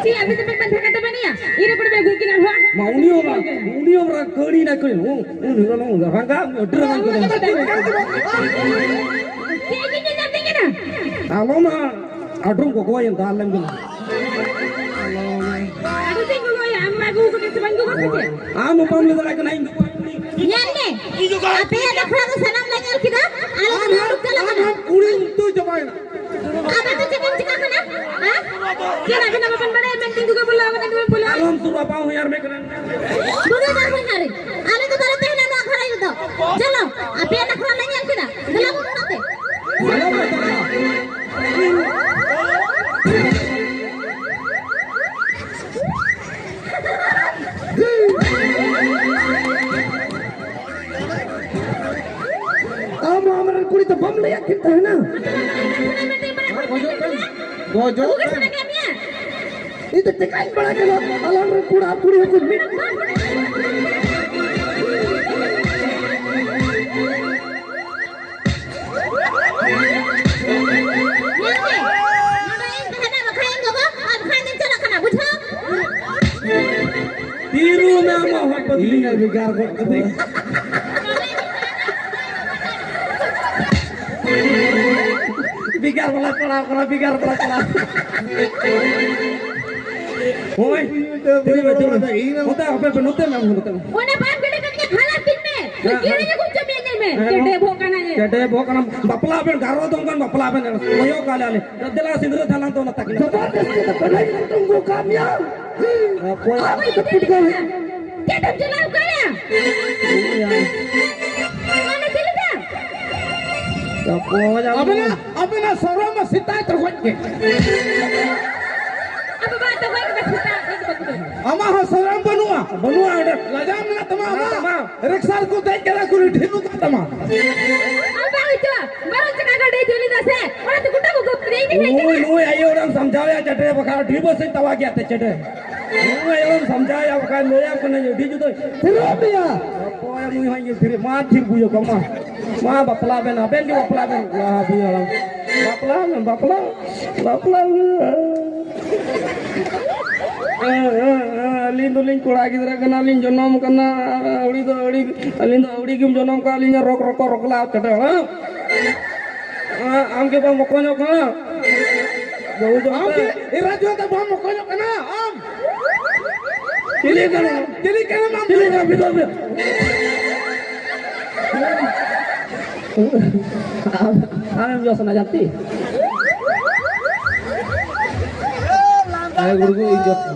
ᱪᱮᱫ ᱟᱯᱮ ᱫᱚᱯᱮ ᱢᱮᱱ ᱛᱷᱟᱠᱟ ᱛᱟᱵᱮᱱ ᱭᱟ? ᱤᱨᱟᱹ ᱠᱚᱲᱟ ᱵᱮ ᱜᱩᱨᱠᱤ ᱱᱟ ᱦᱚ᱾ ᱢᱟ ᱩᱱᱤ ᱦᱚᱸ ᱢᱟ, ᱩᱱᱤ ᱦᱚᱸ ᱢᱟ ᱠᱟᱹᱲᱤ ᱱᱟ ᱠᱟᱹᱲᱤ᱾ ᱦᱩᱸ, ᱩᱱᱤ ᱦᱚᱸ ᱨᱟᱸᱜᱟ, ᱟᱹᱰᱤ ᱨᱟᱸᱜᱟ ᱠᱟᱹᱲᱤ᱾ ᱪᱮᱫ ᱪᱮᱫ ᱪᱮᱫ ᱪᱮᱫ ᱪᱮᱫ? ᱟᱞᱚ ᱢᱟ, ᱟᱰᱨᱩᱢ ᱠᱚ ᱜᱚᱭ ᱮᱱ ᱫᱟᱞ ᱞᱮᱢ ᱜᱮ᱾ ᱟᱰᱨᱩᱢ ᱠᱚ ᱜᱚᱭ, ᱟᱢ ᱢᱟ ᱜᱩ ᱠᱚ ᱥᱮ ᱵᱟᱝ ᱜᱩ ᱠᱚ ᱥᱮ? ᱟᱢ ᱦᱚᱸ ᱵᱟᱢ ᱞᱟᱹᱭ ᱫᱟᱲᱮᱭᱟᱜ ᱠᱟᱱᱟ ᱤᱧ ᱫᱚ᱾ ᱧᱮᱞ ᱢᱮ, ᱟᱯᱮᱭᱟᱜ ᱱᱟᱠᱷᱨᱟ ᱫᱚ ᱥᱟᱱᱟᱢ ᱞᱮ ᱧᱮᱞ ᱠᱮᱫᱟ, ᱟᱞᱮ ᱫᱚ ᱟᱢ ᱦᱚᱸ, ᱪᱟᱞᱟᱜ ᱟᱢ ᱠᱟᱱᱟ᱾ ᱦᱚᱸ ᱠᱩᱲᱤ ᱩᱛᱩ ᱪᱟᱵᱟᱭᱮᱱᱟ᱾ ᱟᱯᱮ ᱫᱚ ᱪᱮᱫ ᱮᱢ ᱪᱤᱠᱟᱹ ᱠᱟᱱᱟ? ᱦᱮᱸ? ᱪᱮᱫ ᱟᱵᱮᱱ ᱵᱟᱵᱮᱱ ᱵᱟᱲᱟᱭᱟ? ᱢᱮᱱ ᱛᱤᱧ ᱫᱩᱜᱟ ᱵᱚᱞᱟ, ᱟᱵᱮᱱ ᱫᱩᱜᱟ ᱵᱚᱞᱟ᱾ ᱟᱞᱚᱢ ᱥᱩᱨᱩᱜᱼᱟ, ᱵᱟᱝ ᱦᱩᱭ ᱟᱨ ᱢᱮ ᱠᱟᱱᱟ᱾ ᱫᱩᱜᱟ ᱵᱟᱝ ᱦᱩᱭ ᱟᱨ᱾ ᱟᱞᱮ ᱫᱚ ᱵᱟᱞᱮ ᱛᱟᱦᱮᱱᱟ ᱱᱚᱣᱟ ᱜᱷᱟᱨᱚᱸᱡᱽ ᱨᱮᱫᱚ᱾ ᱪᱚᱞᱚ, ᱟᱯᱮᱭᱟᱜ ᱱᱟᱠᱷᱨᱟ ᱞᱮ ᱧᱮᱞ ᱠᱮᱫᱟ᱾ ᱫᱮᱞᱟ ᱵᱚᱱ ᱚᱲᱟᱜ ᱛᱮ᱾ ᱟᱞᱚᱢ ᱢᱮᱛᱟᱜᱼᱟ᱾ ᱟᱢ ᱟᱢᱨᱮᱱ ᱠᱩᱲᱤ ᱫᱚ ᱵᱟᱢ ᱞᱟᱹᱭᱟᱫ ᱠᱤᱱ ᱛᱟᱦᱮᱱᱟ? ᱜᱚᱡᱚᱜ ᱠᱟᱱ, ᱜᱚᱡᱚᱜ ᱠᱟᱱ᱾ ᱤᱧ ᱫᱚ ᱪᱮᱠᱟᱧ ᱵᱟᱲᱟᱭ ᱠᱟᱱᱟ, ᱟᱞᱟᱝ ᱨᱮᱱ ᱠᱚᱲᱟ ᱟᱨ ᱠᱩᱲᱤ ᱦᱚᱸᱠᱚ ᱢᱤᱫ᱾ ᱧᱮᱞ ᱢᱮ, ᱱᱚᱰᱮ ᱤᱧ ᱛᱟᱦᱮᱱᱟ, ᱵᱟᱠᱷᱟᱱ ᱤᱧ ᱜᱚᱜᱚ, ᱟᱨ ᱵᱟᱠᱷᱟᱱ ᱤᱧ ᱪᱟᱞᱟᱜ ᱠᱟᱱᱟ, ᱵᱩᱡᱷᱟᱹᱣ? ᱛᱤᱨᱩ ᱢᱮ ᱟᱢᱟᱜ ᱦᱚᱸ ᱯᱟᱹᱛᱞᱤ ᱤᱧ ᱜᱮ ᱵᱮᱜᱟᱨ ᱜᱚᱫ ᱠᱟᱹᱫᱟᱹᱧ᱾ ᱵᱮᱜᱟᱨ ᱵᱟᱞᱟ ᱯᱟᱲᱟᱣ ᱠᱟᱱᱟ, ᱵᱮᱜᱟᱨ ᱵᱟᱞᱟ ᱯᱟᱲᱟᱣ᱾ ᱦᱳᱭ, ᱛᱤᱨᱩ ᱢᱮ, ᱛᱤᱨᱩ ᱢᱮ᱾ ᱱᱚᱛᱮ ᱟᱯᱮ ᱯᱮ, ᱱᱚᱛᱮ ᱢᱮ, ᱟᱢ ᱦᱚᱸ ᱱᱚᱛᱮ ᱢᱮ᱾ ᱚᱱᱟ ᱵᱟᱢ ᱜᱤᱰᱤ ᱠᱟᱛᱮ ᱠᱷᱟᱞᱟᱥ ᱠᱤᱱ ᱢᱮ᱾ ᱦᱮᱸ, ᱠᱤᱨᱤᱧ ᱦᱮᱸ᱾ ᱟᱹᱜᱩ ᱦᱚᱪᱚ ᱢᱮᱭᱟ, ᱧᱮᱞ ᱢᱮ᱾ ᱦᱮᱸ, ᱪᱮᱰᱮ ᱵᱚᱦᱚᱜ ᱠᱟᱱᱟ ᱧᱮᱞ᱾ ᱪᱮᱰᱮ ᱵᱚᱦᱚᱜ ᱠᱟᱱᱟ᱾ ᱵᱟᱯᱞᱟ ᱵᱮᱱ, ᱜᱟᱨᱚ ᱫᱚ ᱚᱱᱠᱟᱱ ᱵᱟᱯᱞᱟ ᱵᱮᱱ ᱠᱚᱭᱚᱜ ᱠᱟᱜ ᱞᱮᱭᱟ ᱞᱮ᱾ ᱫᱮᱞᱟ ᱥᱤᱸᱫᱽᱨᱟᱹ ᱫᱟᱱ ᱛᱟᱵᱚᱱᱟ ᱛᱟᱹᱠᱤᱱ᱾ ᱡᱚᱵᱚᱨᱫᱚᱥᱛᱤ ᱫᱚ ᱵᱟᱹᱧ ᱟᱹᱜᱩ ᱠᱟᱜ ᱢᱮᱭᱟ᱾ ᱚᱠᱚᱭ? ᱟᱢ ᱫᱚ ᱯᱩᱴᱠᱟᱹ᱾ ᱪᱮᱫ ᱮᱢ ᱪᱟᱞᱟᱣ ᱠᱟᱭᱟ? ᱚᱱᱟ ᱪᱮᱫ ᱞᱮᱠᱟ? ᱚᱠᱚᱭ ᱟᱢ? ᱟᱵᱮᱱᱟᱜ, ᱟᱵᱮᱱᱟᱜ ᱥᱚᱨᱚᱢ ᱢᱟ ᱥᱮᱛᱟᱭ ᱛᱚᱨᱚᱡ ᱜᱮ᱾ ᱟᱫᱚ ᱵᱟᱭ ᱛᱚᱨᱚᱡ ᱜᱮ ᱥᱮᱛᱟ᱾ ᱟᱢᱟᱜ ᱦᱚᱸ ᱥᱚᱨᱚᱢ ᱵᱟᱹᱱᱩᱜᱼᱟ᱾ ᱵᱟᱹᱱᱩᱜᱼᱟ ᱚᱸᱰᱮ᱾ ᱞᱟᱡᱟᱣ ᱢᱮᱱᱟᱜ ᱛᱟᱢᱟ ᱢᱮᱱᱟᱜ ᱟᱢᱟᱜ? ᱛᱟᱢᱟ᱾ ᱨᱤᱠᱥᱟ ᱨᱮᱠᱚ ᱫᱮᱡ ᱠᱟᱫᱟ ᱠᱚ, ᱰᱷᱤᱞᱩ ᱠᱟᱜ ᱛᱟᱢᱟ᱾ ᱟᱨ ᱵᱟᱝ ᱦᱩᱭ ᱦᱚᱪᱚᱜᱼᱟ, ᱵᱟᱨᱚ ᱪᱟᱠᱟ ᱜᱟᱹᱰᱤ ᱡᱩᱞᱤᱫᱟ ᱥᱮ, ᱚᱱᱟᱛᱮ ᱜᱚᱴᱟ ᱠᱚ ᱜᱚᱯ ᱠᱮᱫᱟ, ᱤᱧ ᱫᱚ ᱦᱮᱡ ᱱᱩᱭ, ᱠᱟᱱᱟ᱾ ᱱᱩᱭ ᱟᱭᱳ ᱦᱚᱲᱮᱢ ᱥᱟᱢᱡᱷᱟᱣ ᱮᱭᱟ ᱪᱮᱴᱮ, ᱵᱟᱠᱷᱟᱱ ᱰᱷᱤᱵᱟᱹ ᱥᱮᱫ ᱛᱟᱣᱟ ᱜᱮᱭᱟ ᱛᱮ ᱪᱮᱴᱮ᱾ ᱱᱩᱭ ᱟᱭᱳ ᱦᱚᱲᱮᱢ ᱥᱟᱢᱡᱷᱟᱣ ᱮᱭᱟ, ᱵᱟᱠᱷᱟᱱ ᱞᱟᱹᱭᱟᱢ ᱠᱟᱹᱱᱟᱹᱧ ᱟᱹᱰᱤ ᱡᱩᱫᱟᱹ᱾ ᱛᱤᱨᱚᱜ ᱢᱮᱭᱟ᱾ ᱚᱠᱚᱭ ᱱᱩᱭ ᱦᱚᱸ ᱤᱧ ᱛᱷᱤᱨ, ᱢᱟ ᱛᱷᱤᱨ ᱵᱩᱡᱷᱟᱹᱣ ᱠᱚ, ᱢᱟ᱾ ᱢᱟ ᱵᱟᱯᱞᱟ ᱵᱮᱱ, ᱟᱵᱮᱱ ᱜᱮ ᱵᱟᱯᱞᱟ ᱵᱮᱱ᱾ ᱞᱟᱦᱟ ᱵᱩᱡᱷᱟᱹᱣ ᱦᱟᱲᱟᱢ᱾ ᱵᱟᱯᱞᱟ ᱵᱮᱱ, ᱵᱟᱯᱞᱟ, ᱵᱟᱯᱞᱟ᱾ ᱟᱹᱞᱤᱧ ᱫᱚᱞᱤᱧ ᱠᱚᱲᱟ ᱜᱤᱫᱽᱨᱟᱹ ᱠᱟᱱᱟᱞᱤᱧ, ᱡᱚᱱᱚᱢ ᱠᱟᱱᱟ᱾ ᱟᱹᱣᱲᱤ ᱫᱚ ᱟᱹᱣᱲᱤ, ᱟᱹᱞᱤᱧ ᱫᱚ ᱟᱹᱣᱲᱤ ᱜᱮᱢ ᱡᱚᱱᱚᱢ ᱠᱟᱜ ᱞᱤᱧᱟ, ᱨᱚᱠ ᱨᱚᱠᱚ ᱨᱚᱠᱞᱟ ᱪᱟᱹᱰᱟᱹ, ᱦᱮᱸ? ᱟᱢ ᱜᱮ ᱵᱟᱢ ᱢᱚᱠᱚᱧᱚᱜ ᱠᱟᱱᱟ? ᱵᱟᱹᱦᱩ ᱡᱚᱝ ᱟᱢ ᱛᱮ᱾ ᱜᱮ ᱮᱨᱟ ᱡᱚᱝ ᱛᱮ ᱵᱟᱢ ᱢᱚᱠᱚᱧᱚᱜ ᱠᱟᱱᱟ ᱟᱢ? ᱪᱤᱞᱤ ᱠᱟᱱᱟᱢ? ᱪᱤᱞᱤ ᱠᱟᱱᱟᱢ ᱟᱢ? ᱪᱤᱞᱤ ᱠᱟᱱᱟᱢ? ᱵᱤᱫᱚ ᱵᱤᱫᱚ᱾ ᱟᱢᱮᱢ ᱡᱚᱥ ᱮᱱᱟ ᱡᱟᱹᱛᱤ? ᱟᱭ ᱜᱩᱲᱜᱩ ᱤᱧ ᱡᱚᱥ ᱮᱱᱟ᱾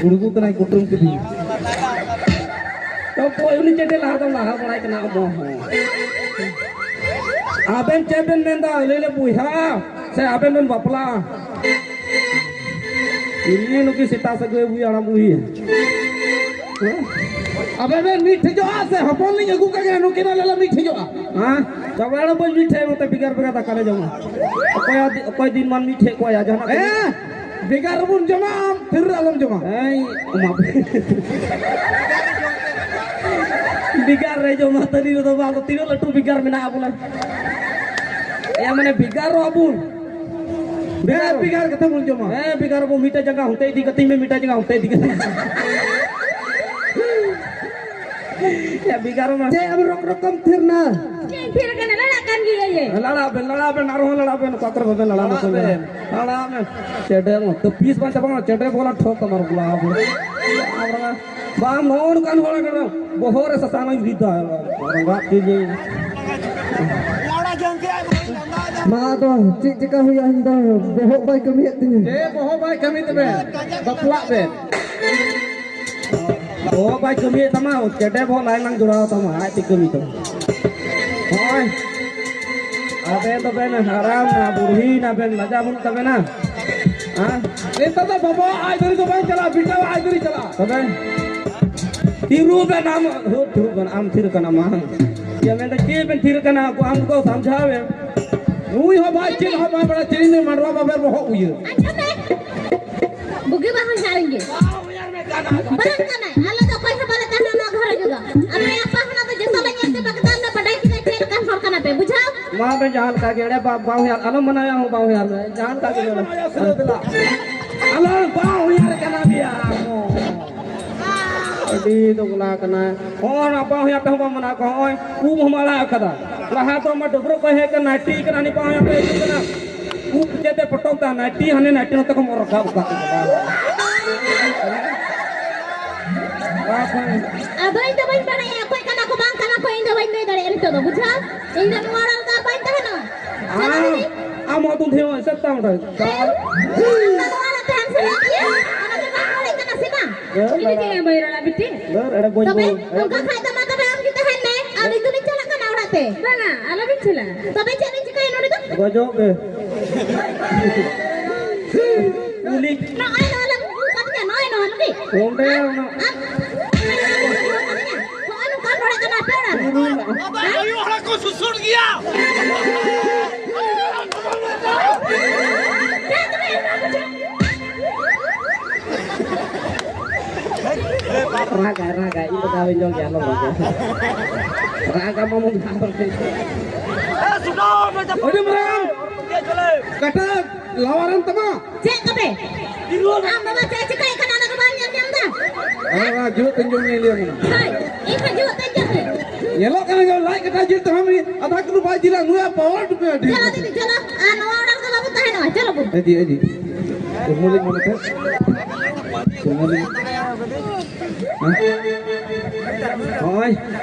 ᱜᱩᱲᱜᱩ ᱠᱟᱱᱟᱭ, ᱠᱩᱴᱩᱢ ᱠᱤᱫᱤᱧ᱾ ᱛᱚ ᱚᱠᱚᱭ ᱩᱱᱤ ᱪᱮᱴᱮ ᱞᱟᱦᱟ ᱫᱚ ᱞᱟᱦᱟ ᱵᱟᱲᱟᱭ ᱠᱟᱱᱟ ᱟᱵᱚ ᱦᱚᱸ᱾ ᱟᱵᱮᱱ ᱪᱮᱫ ᱵᱮᱱ ᱢᱮᱱᱫᱟ? ᱞᱟᱹᱭ ᱞᱮ ᱵᱚᱭᱦᱟ ᱥᱮ ᱟᱵᱮᱱ ᱵᱮᱱ ᱵᱟᱯᱞᱟᱜᱼᱟ? ᱤᱧ ᱱᱩᱠᱤ ᱥᱮᱛᱟ ᱥᱟᱹᱜᱟᱹᱭ ᱵᱩᱭ ᱟᱲᱟᱝ ᱵᱩᱲᱦᱤ᱾ ᱟᱵᱮᱱ ᱵᱮᱱ ᱢᱤᱫ ᱴᱷᱮᱡᱚᱜᱼᱟ ᱥᱮ ᱦᱚᱯᱚᱱ ᱞᱤᱧ ᱟᱹᱜᱩ ᱠᱟᱜ ᱜᱮ, ᱱᱩᱠᱤᱱ ᱟᱞᱮ ᱞᱮ ᱢᱤᱫ ᱴᱷᱮᱡᱚᱜᱼᱟ? ᱦᱮᱸ? ᱛᱚᱵᱮ ᱟᱞᱮ ᱵᱚᱱ ᱢᱤᱫ ᱴᱷᱮᱡ, ᱱᱚᱛᱮ ᱵᱷᱮᱜᱟᱨ ᱵᱷᱮᱜᱟᱨ ᱫᱟᱠᱟ ᱞᱮ ᱡᱚᱢᱟ᱾ ᱚᱠᱚᱭᱟᱜ ᱫᱤ-, ᱚᱠᱚᱭ ᱫᱤᱱ ᱢᱟᱱ ᱢᱤᱫ ᱴᱷᱮᱡ, ᱚᱠᱚᱭᱟᱜ ᱡᱟᱦᱟᱱᱟᱜ ᱠᱟᱹᱢᱤ᱾ ᱦᱮᱸ, ᱵᱷᱮᱜᱟᱨ ᱨᱮᱵᱚᱱ ᱡᱚᱢᱟ, ᱟᱢ ᱛᱷᱤᱨ ᱨᱮ ᱟᱞᱚᱢ ᱡᱚᱢᱟ᱾ ᱦᱮᱸ, ᱮᱢᱟ ᱯᱮ᱾ ᱵᱷᱮᱜᱟᱨ ᱨᱮ ᱡᱚᱢᱟ, ᱛᱟᱹᱨᱤ ᱨᱮᱫᱚ ᱵᱟᱝ, ᱛᱤᱱᱟᱹᱜ ᱞᱟᱹᱴᱩ ᱵᱷᱮᱜᱟᱨ ᱢᱮᱱᱟᱜᱼᱟ ᱵᱚᱞᱮ᱾ ᱮ ᱢᱟᱱᱮ ᱵᱷᱮᱜᱟᱨᱚᱜ ᱟᱵᱚᱱ᱾ ᱦᱮᱸ, ᱵᱷᱮᱜᱟᱨ ᱠᱟᱛᱮ ᱵᱚᱱ ᱡᱚᱢᱟ᱾ ᱦᱮᱸ, ᱵᱷᱮᱜᱟᱨ ᱟᱵᱚᱱ, ᱢᱤᱫᱴᱮᱡ ᱡᱟᱸᱜᱟ ᱦᱚᱱᱛᱮ ᱤᱫᱤ ᱠᱟᱛᱮ ᱢᱮ, ᱢᱤᱫᱴᱮᱡ ᱡᱟᱸᱜᱟ ᱦᱚᱱᱛᱮ ᱤᱫᱤ ᱠᱟᱛᱮ᱾ ᱮ, ᱵᱷᱮᱜᱟᱨ ᱢᱟ᱾ ᱪᱮᱫ ᱮᱢ ᱨᱚᱠ ᱨᱚᱠᱚᱢ ᱛᱷᱤᱨ ᱱᱟ? ᱪᱮᱫ ᱮᱢ ᱛᱷᱤᱨ ᱟᱠᱟᱱᱟ? ᱞᱟᱲᱟᱜ ᱠᱟᱱ ᱜᱤᱭᱟᱹᱧ᱾ ᱞᱟᱲᱟᱜ ᱵᱮᱱ, ᱞᱟᱲᱟᱜ ᱵᱮᱱ, ᱟᱨᱦᱚᱸ ᱞᱟᱲᱟᱜ ᱵᱮᱱ, ᱚᱠᱟ ᱠᱚᱨᱮ ᱵᱟᱵᱮᱱ ᱞᱟᱲᱟᱜ ᱞᱟᱲᱟᱜ ᱵᱮᱱ᱾ ᱞᱟᱲᱟᱜ ᱵᱮᱱ᱾ ᱪᱮᱰᱮ ᱢᱟ, ᱛᱚ ᱯᱤᱥ ᱵᱟᱝ ᱪᱟᱵᱟᱜ ᱠᱟᱱᱟ, ᱪᱮᱰᱮ ᱵᱚᱞᱟ ᱴᱷᱚᱠ ᱛᱟᱢᱟ ᱨᱚᱜᱽᱞᱟ᱾ ᱵᱟᱝ, ᱱᱚᱜᱼᱚ ᱱᱚᱝᱠᱟᱱ ᱦᱚᱲ ᱠᱟᱱᱟ, ᱵᱚᱦᱚᱜ ᱨᱮ ᱥᱟᱥᱟᱝ ᱤᱧ ᱨᱤᱫᱟ᱾ ᱨᱟᱸᱜᱟᱜ ᱛᱮ ᱡᱮ᱾ ᱢᱟ ᱟᱫᱚ ᱪᱮᱫ ᱪᱮᱠᱟ ᱦᱩᱭᱩᱜᱼᱟ? ᱤᱧ ᱫᱚ ᱵᱚᱦᱚᱜ ᱵᱟᱭ ᱠᱟᱹᱢᱤᱭᱮᱫ ᱛᱤᱧᱟᱹ᱾ ᱪᱮᱫ ᱵᱚᱦᱚᱜ ᱵᱟᱭ ᱠᱟᱹᱢᱤ ᱛᱟᱵᱮᱱ? ᱵᱟᱯᱞᱟᱜ ᱵᱮᱱ᱾ ᱵᱚᱦᱚᱜ ᱵᱟᱭ ᱠᱟᱹᱢᱤᱭᱮᱫ ᱛᱟᱢᱟ, ᱪᱮᱰᱮ ᱵᱚᱦᱚᱜ ᱞᱟᱭ ᱞᱟᱝ ᱡᱚᱲᱟᱣ ᱛᱟᱢᱟ, ᱟᱡ ᱛᱮ ᱠᱟᱹᱢᱤ ᱛᱟᱢᱟ᱾ ᱦᱳᱭ᱾ ᱟᱵᱮᱱ ᱫᱚᱵᱮᱱ ᱦᱟᱲᱟᱢ ᱱᱟ, ᱵᱩᱲᱦᱤ ᱱᱟ ᱵᱮᱱ, ᱞᱟᱡᱟ ᱵᱟᱹᱱᱩᱜ ᱛᱟᱵᱮᱱᱟ? ᱦᱮᱸ? ᱱᱮᱛᱟᱨ ᱫᱚ ᱵᱟᱵᱟ ᱟᱡ ᱫᱟᱹᱨᱤ ᱫᱚ ᱵᱟᱝ ᱪᱟᱞᱟᱜᱼᱟ, ᱵᱮᱴᱟ ᱟᱡ ᱫᱟᱹᱨᱤ ᱪᱟᱞᱟᱜᱼᱟ᱾ ᱛᱚᱵᱮ? ᱛᱤᱨᱩ ᱵᱮᱱ ᱟᱢ, ᱦᱩ, ᱛᱤᱨᱩ ᱵᱮᱱ, ᱟᱢ ᱛᱷᱤᱨ ᱠᱟᱱᱟ ᱢᱟ᱾ ᱪᱮᱫ ᱢᱮᱱᱫᱟ, ᱪᱮᱫ ᱵᱮᱱ ᱛᱷᱤᱨ ᱠᱟᱱᱟ? ᱟᱢ ᱠᱚ ᱥᱟᱢᱡᱷᱟᱣ ᱮᱢ᱾ ᱱᱩᱭ ᱦᱚᱸ ᱵᱟᱭ ᱪᱮᱫ ᱦᱚᱸ ᱵᱟᱭ ᱵᱟᱲᱟᱭ, ᱪᱮᱫ ᱤᱧ ᱢᱟᱰᱣᱟ ᱵᱟᱵᱮᱨ ᱵᱚᱦᱚᱜ ᱩᱭᱟᱹ᱾ ᱟᱸᱡᱚᱢ ᱢᱮ᱾ ᱵᱩᱜᱤ ᱵᱟᱝ ᱦᱩᱭ ᱥᱟᱲᱤᱧ ᱜᱮ᱾ ᱵᱟᱝ ᱠᱟᱱᱟᱭ᱾ ᱟᱞᱮ ᱫᱚ ᱚᱠᱚᱭ ᱦᱚᱸ ᱵᱟᱞᱮ ᱛᱟᱦᱮᱱᱟ ᱱᱚᱣᱟ ᱜᱷᱚᱨ ᱨᱮᱫᱚ᱾ ᱟᱯᱮ ᱟᱯᱟ ᱦᱚᱲ ᱫᱚ ᱡᱚᱛᱚ ᱞᱮ ᱧᱮᱞ ᱪᱟᱵᱟ ᱠᱮᱫᱟ, ᱟᱢ ᱫᱚ ᱵᱟᱰᱟᱭ ᱠᱮᱫᱟ ᱪᱮᱫ ᱞᱮᱠᱟᱱ ᱦᱚᱲ ᱠᱟᱱᱟ ᱯᱮ, ᱵᱩᱡᱷᱟᱹᱣ? ᱢᱟ ᱵᱮᱱ ᱡᱟᱦᱟᱸ ᱞᱮᱠᱟ ᱜᱮ, ᱮᱲᱮ ᱵᱟ-, ᱵᱟᱝ ᱦᱩᱭᱩᱜᱼᱟ, ᱟᱞᱚᱢ ᱢᱟᱱᱟᱣᱮᱭᱟ, ᱦᱚᱸ ᱵᱟᱝ ᱦᱩᱭᱩᱜᱼᱟ, ᱡᱟᱦᱟᱸ ᱞᱮᱠᱟ ᱜᱮ ᱮᱲᱮ᱾ ᱟᱞᱟᱝ ᱵᱟᱝ ᱦᱩᱭᱟᱨ ᱠᱟᱱᱟ ᱜᱮᱭᱟ᱾ ᱟᱹᱰᱤ ᱫᱚ ᱵᱚᱞᱟ ᱠᱟᱱᱟ᱾ ᱦᱚᱸᱜᱼᱚᱭ ᱱᱚᱣᱟ ᱵᱟᱝ ᱦᱩᱭᱟᱨ ᱛᱮᱦᱚᱸ ᱵᱟᱝ ᱢᱟᱱᱟᱣ ᱠᱚᱣᱟ᱾ ᱦᱚᱸᱜᱼᱚᱭ ᱩᱢ ᱦᱚᱸᱢ ᱟᱲᱟᱜ ᱠᱟᱫᱟ᱾ ᱞᱟᱦᱟ ᱫᱚ ᱢᱟ ᱰᱟᱹᱵᱽᱨᱟᱹ ᱠᱚ ᱦᱮᱡ ᱠᱟᱱᱟ, ᱱᱟᱭᱴᱤ ᱠᱟᱱᱟ, ᱦᱟᱹᱱᱤ ᱵᱟᱝ ᱦᱩᱭᱟᱨ ᱛᱮ ᱦᱤᱡᱩᱜ ᱠᱟᱱᱟ᱾ ᱩᱵ ᱪᱮᱫ ᱮ ᱯᱚᱴᱚᱢ ᱫᱟ, ᱱᱟᱭᱴᱤ ᱦᱟᱱᱮ ᱱᱟᱭᱴᱤ ᱱᱚᱛᱮ ᱠᱷᱚᱱ ᱨᱟᱠᱟᱵ ᱠᱟᱜ ᱠᱟᱱᱟ᱾ ᱟᱫᱚ ᱤᱧ ᱫᱚ ᱵᱟᱹᱧ ᱵᱟᱲᱟᱭᱟ ᱚᱠᱚᱭ ᱠᱟᱱᱟ ᱠᱚ ᱵᱟᱝ ᱠᱟᱱᱟ ᱠᱚ, ᱤᱧ ᱫᱚ ᱵᱟᱹᱧ ᱞᱟᱹᱭ ᱫᱟᱲᱮᱭᱟᱜᱼᱟ ᱱᱤᱛᱚᱜ ᱫᱚ, ᱵᱩᱡᱷᱟᱹᱣ? ᱤᱧ ᱫᱚ ᱱᱚᱣᱟ ᱚᱲᱟᱜ ᱨᱮᱫᱚ ᱵᱟᱹᱧ ᱛᱟᱦᱮᱱᱟ᱾ ᱪᱟᱞᱟᱜ ᱟᱢ, ᱤᱧ᱾ ᱟᱢ ᱦᱚᱸ ᱛᱩᱢ ᱛᱷᱤᱭᱟᱹ ᱥᱮ ᱛᱟᱢ ᱨᱮ᱾ ᱟᱢ ᱫᱚ ᱱᱚᱣᱟ ᱨᱮ ᱛᱟᱦᱮᱱ ᱥᱟᱱᱟᱭᱮᱫ ᱢᱮᱭᱟ? ᱚᱱᱟ ᱫᱚ ᱵᱟᱝ ᱚᱲᱟᱜ ᱠᱟᱱᱟ ᱥᱮ ᱵᱟᱝ? ᱦᱮᱸ, ᱤᱧ ᱫᱚ ᱪᱮᱫ ᱮᱢ ᱵᱟᱹᱧ ᱨᱚᱲᱟ ᱵᱤᱴᱤ? ᱦᱮᱸ, ᱮᱲᱮ ᱜᱚᱡ ᱛᱚᱵᱮ ᱵᱚᱞ᱾ ᱚᱱᱠᱟ ᱠᱷᱟᱡ ᱫᱚ ᱢᱟ ᱛᱚᱵᱮ ᱟᱢ ᱜᱮ ᱛᱟᱦᱮᱱ ᱢᱮ, ᱟᱹᱞᱤᱧ ᱫᱚᱞᱤᱧ ᱪᱟᱞᱟᱜ ᱠᱟᱱᱟ ᱚᱲᱟᱜ ᱛᱮ᱾ ᱵᱟᱝᱟ, ᱟᱞᱚᱵᱤᱱ ᱪᱟᱞᱟᱜᱼᱟ᱾ ᱛᱚᱵᱮ ᱪᱮᱫ ᱵᱤᱱ ᱪᱤᱠᱟᱹᱭᱟ ᱱᱚᱰᱮ ᱫᱚ? ᱜᱚᱡᱚᱜ ᱜᱮ᱾ ᱩᱞᱤ᱾ ᱱᱚᱜᱼᱚᱭ ᱱᱚᱣᱟ ᱞᱟᱹᱜᱤᱫ ᱠᱚ ᱠᱟᱹᱢᱤᱭᱟ, ᱱᱚᱜᱼᱚᱭ ᱱᱚᱣᱟ ᱞᱟᱹᱜᱤᱫ᱾ ᱚᱸᱰᱮ ᱟᱢ, ᱚᱱᱟ ᱟᱢ, ᱱᱚᱜᱼᱚᱭ ᱱᱚᱝᱠᱟᱢ ᱨᱚᱲᱮᱫ ᱠᱟᱱᱟ ᱟᱯᱮ ᱚᱲᱟᱜ ᱨᱮ᱾ ᱟᱭᱳ ᱦᱚᱲ ᱠᱚ ᱥᱩᱥᱩᱨ ᱜᱮᱭᱟ᱾ ᱨᱟᱜᱟ, ᱨᱟᱜᱟ, ᱤᱧ ᱫᱚ ᱫᱟᱣ ᱤᱧ ᱡᱚᱢ ᱜᱮᱭᱟ, ᱟᱞᱚᱢ ᱨᱟᱜᱟ᱾ ᱨᱟᱜᱟ, ᱢᱟᱢᱩ, ᱫᱟᱣ ᱤᱧ᱾ ᱟᱹᱰᱤ ᱢᱟᱨᱟᱝ ᱠᱟᱴᱟ ᱞᱟᱣᱟᱨᱮᱱ ᱛᱟᱢᱟ᱾ ᱪᱮᱫ ᱛᱚᱵᱮ? ᱟᱢ ᱵᱟᱵᱟ ᱪᱮᱫ ᱪᱤᱠᱟᱹᱭ ᱠᱟᱱᱟ, ᱚᱱᱟ ᱫᱚ ᱵᱟᱢ ᱧᱮᱞ ᱧᱟᱢ ᱮᱫᱟ? ᱦᱮᱸ, ᱦᱮᱸ, ᱡᱩᱛ ᱤᱧ ᱡᱚᱢ ᱧᱮᱞ ᱧᱟᱢ ᱮᱱᱟ᱾ ᱦᱳᱭ, ᱤᱧ ᱦᱚᱸ ᱡᱩᱛ ᱤᱧ ᱡᱚᱢ ᱧᱮᱞ᱾ ᱧᱮᱞᱚᱜ ᱠᱟᱱᱟ ᱡᱮ ᱞᱟᱡ ᱠᱟᱴᱟ ᱡᱤᱞ ᱛᱟᱦᱮᱸ ᱢᱮ, ᱟᱫᱷᱟ ᱠᱤᱞᱳ ᱵᱟᱭ ᱡᱤᱞᱟ, ᱱᱩᱭᱟᱜ ᱯᱟᱣᱟᱨ ᱰᱩᱵᱟᱹ ᱟᱹᱰᱤ᱾ ᱪᱚᱞᱚ ᱫᱤᱫᱤ, ᱪᱚᱞᱚ, ᱟᱨ ᱱᱚᱣᱟ ᱚᱲᱟᱜ ᱨᱮᱫᱚ ᱵᱟᱵᱚ ᱛᱟᱦᱮᱱᱟ, ᱪᱚᱞᱚ ᱵᱚᱱ᱾ ᱟᱹᱰᱤ, ᱟᱹᱰᱤ᱾ ᱩᱨᱢᱩᱞᱤᱧ ᱢᱮᱱ ᱛᱮ᱾ ᱩᱨᱢᱩᱞᱤᱧ᱾ ᱦᱮᱸ? ᱦᱳᱭ,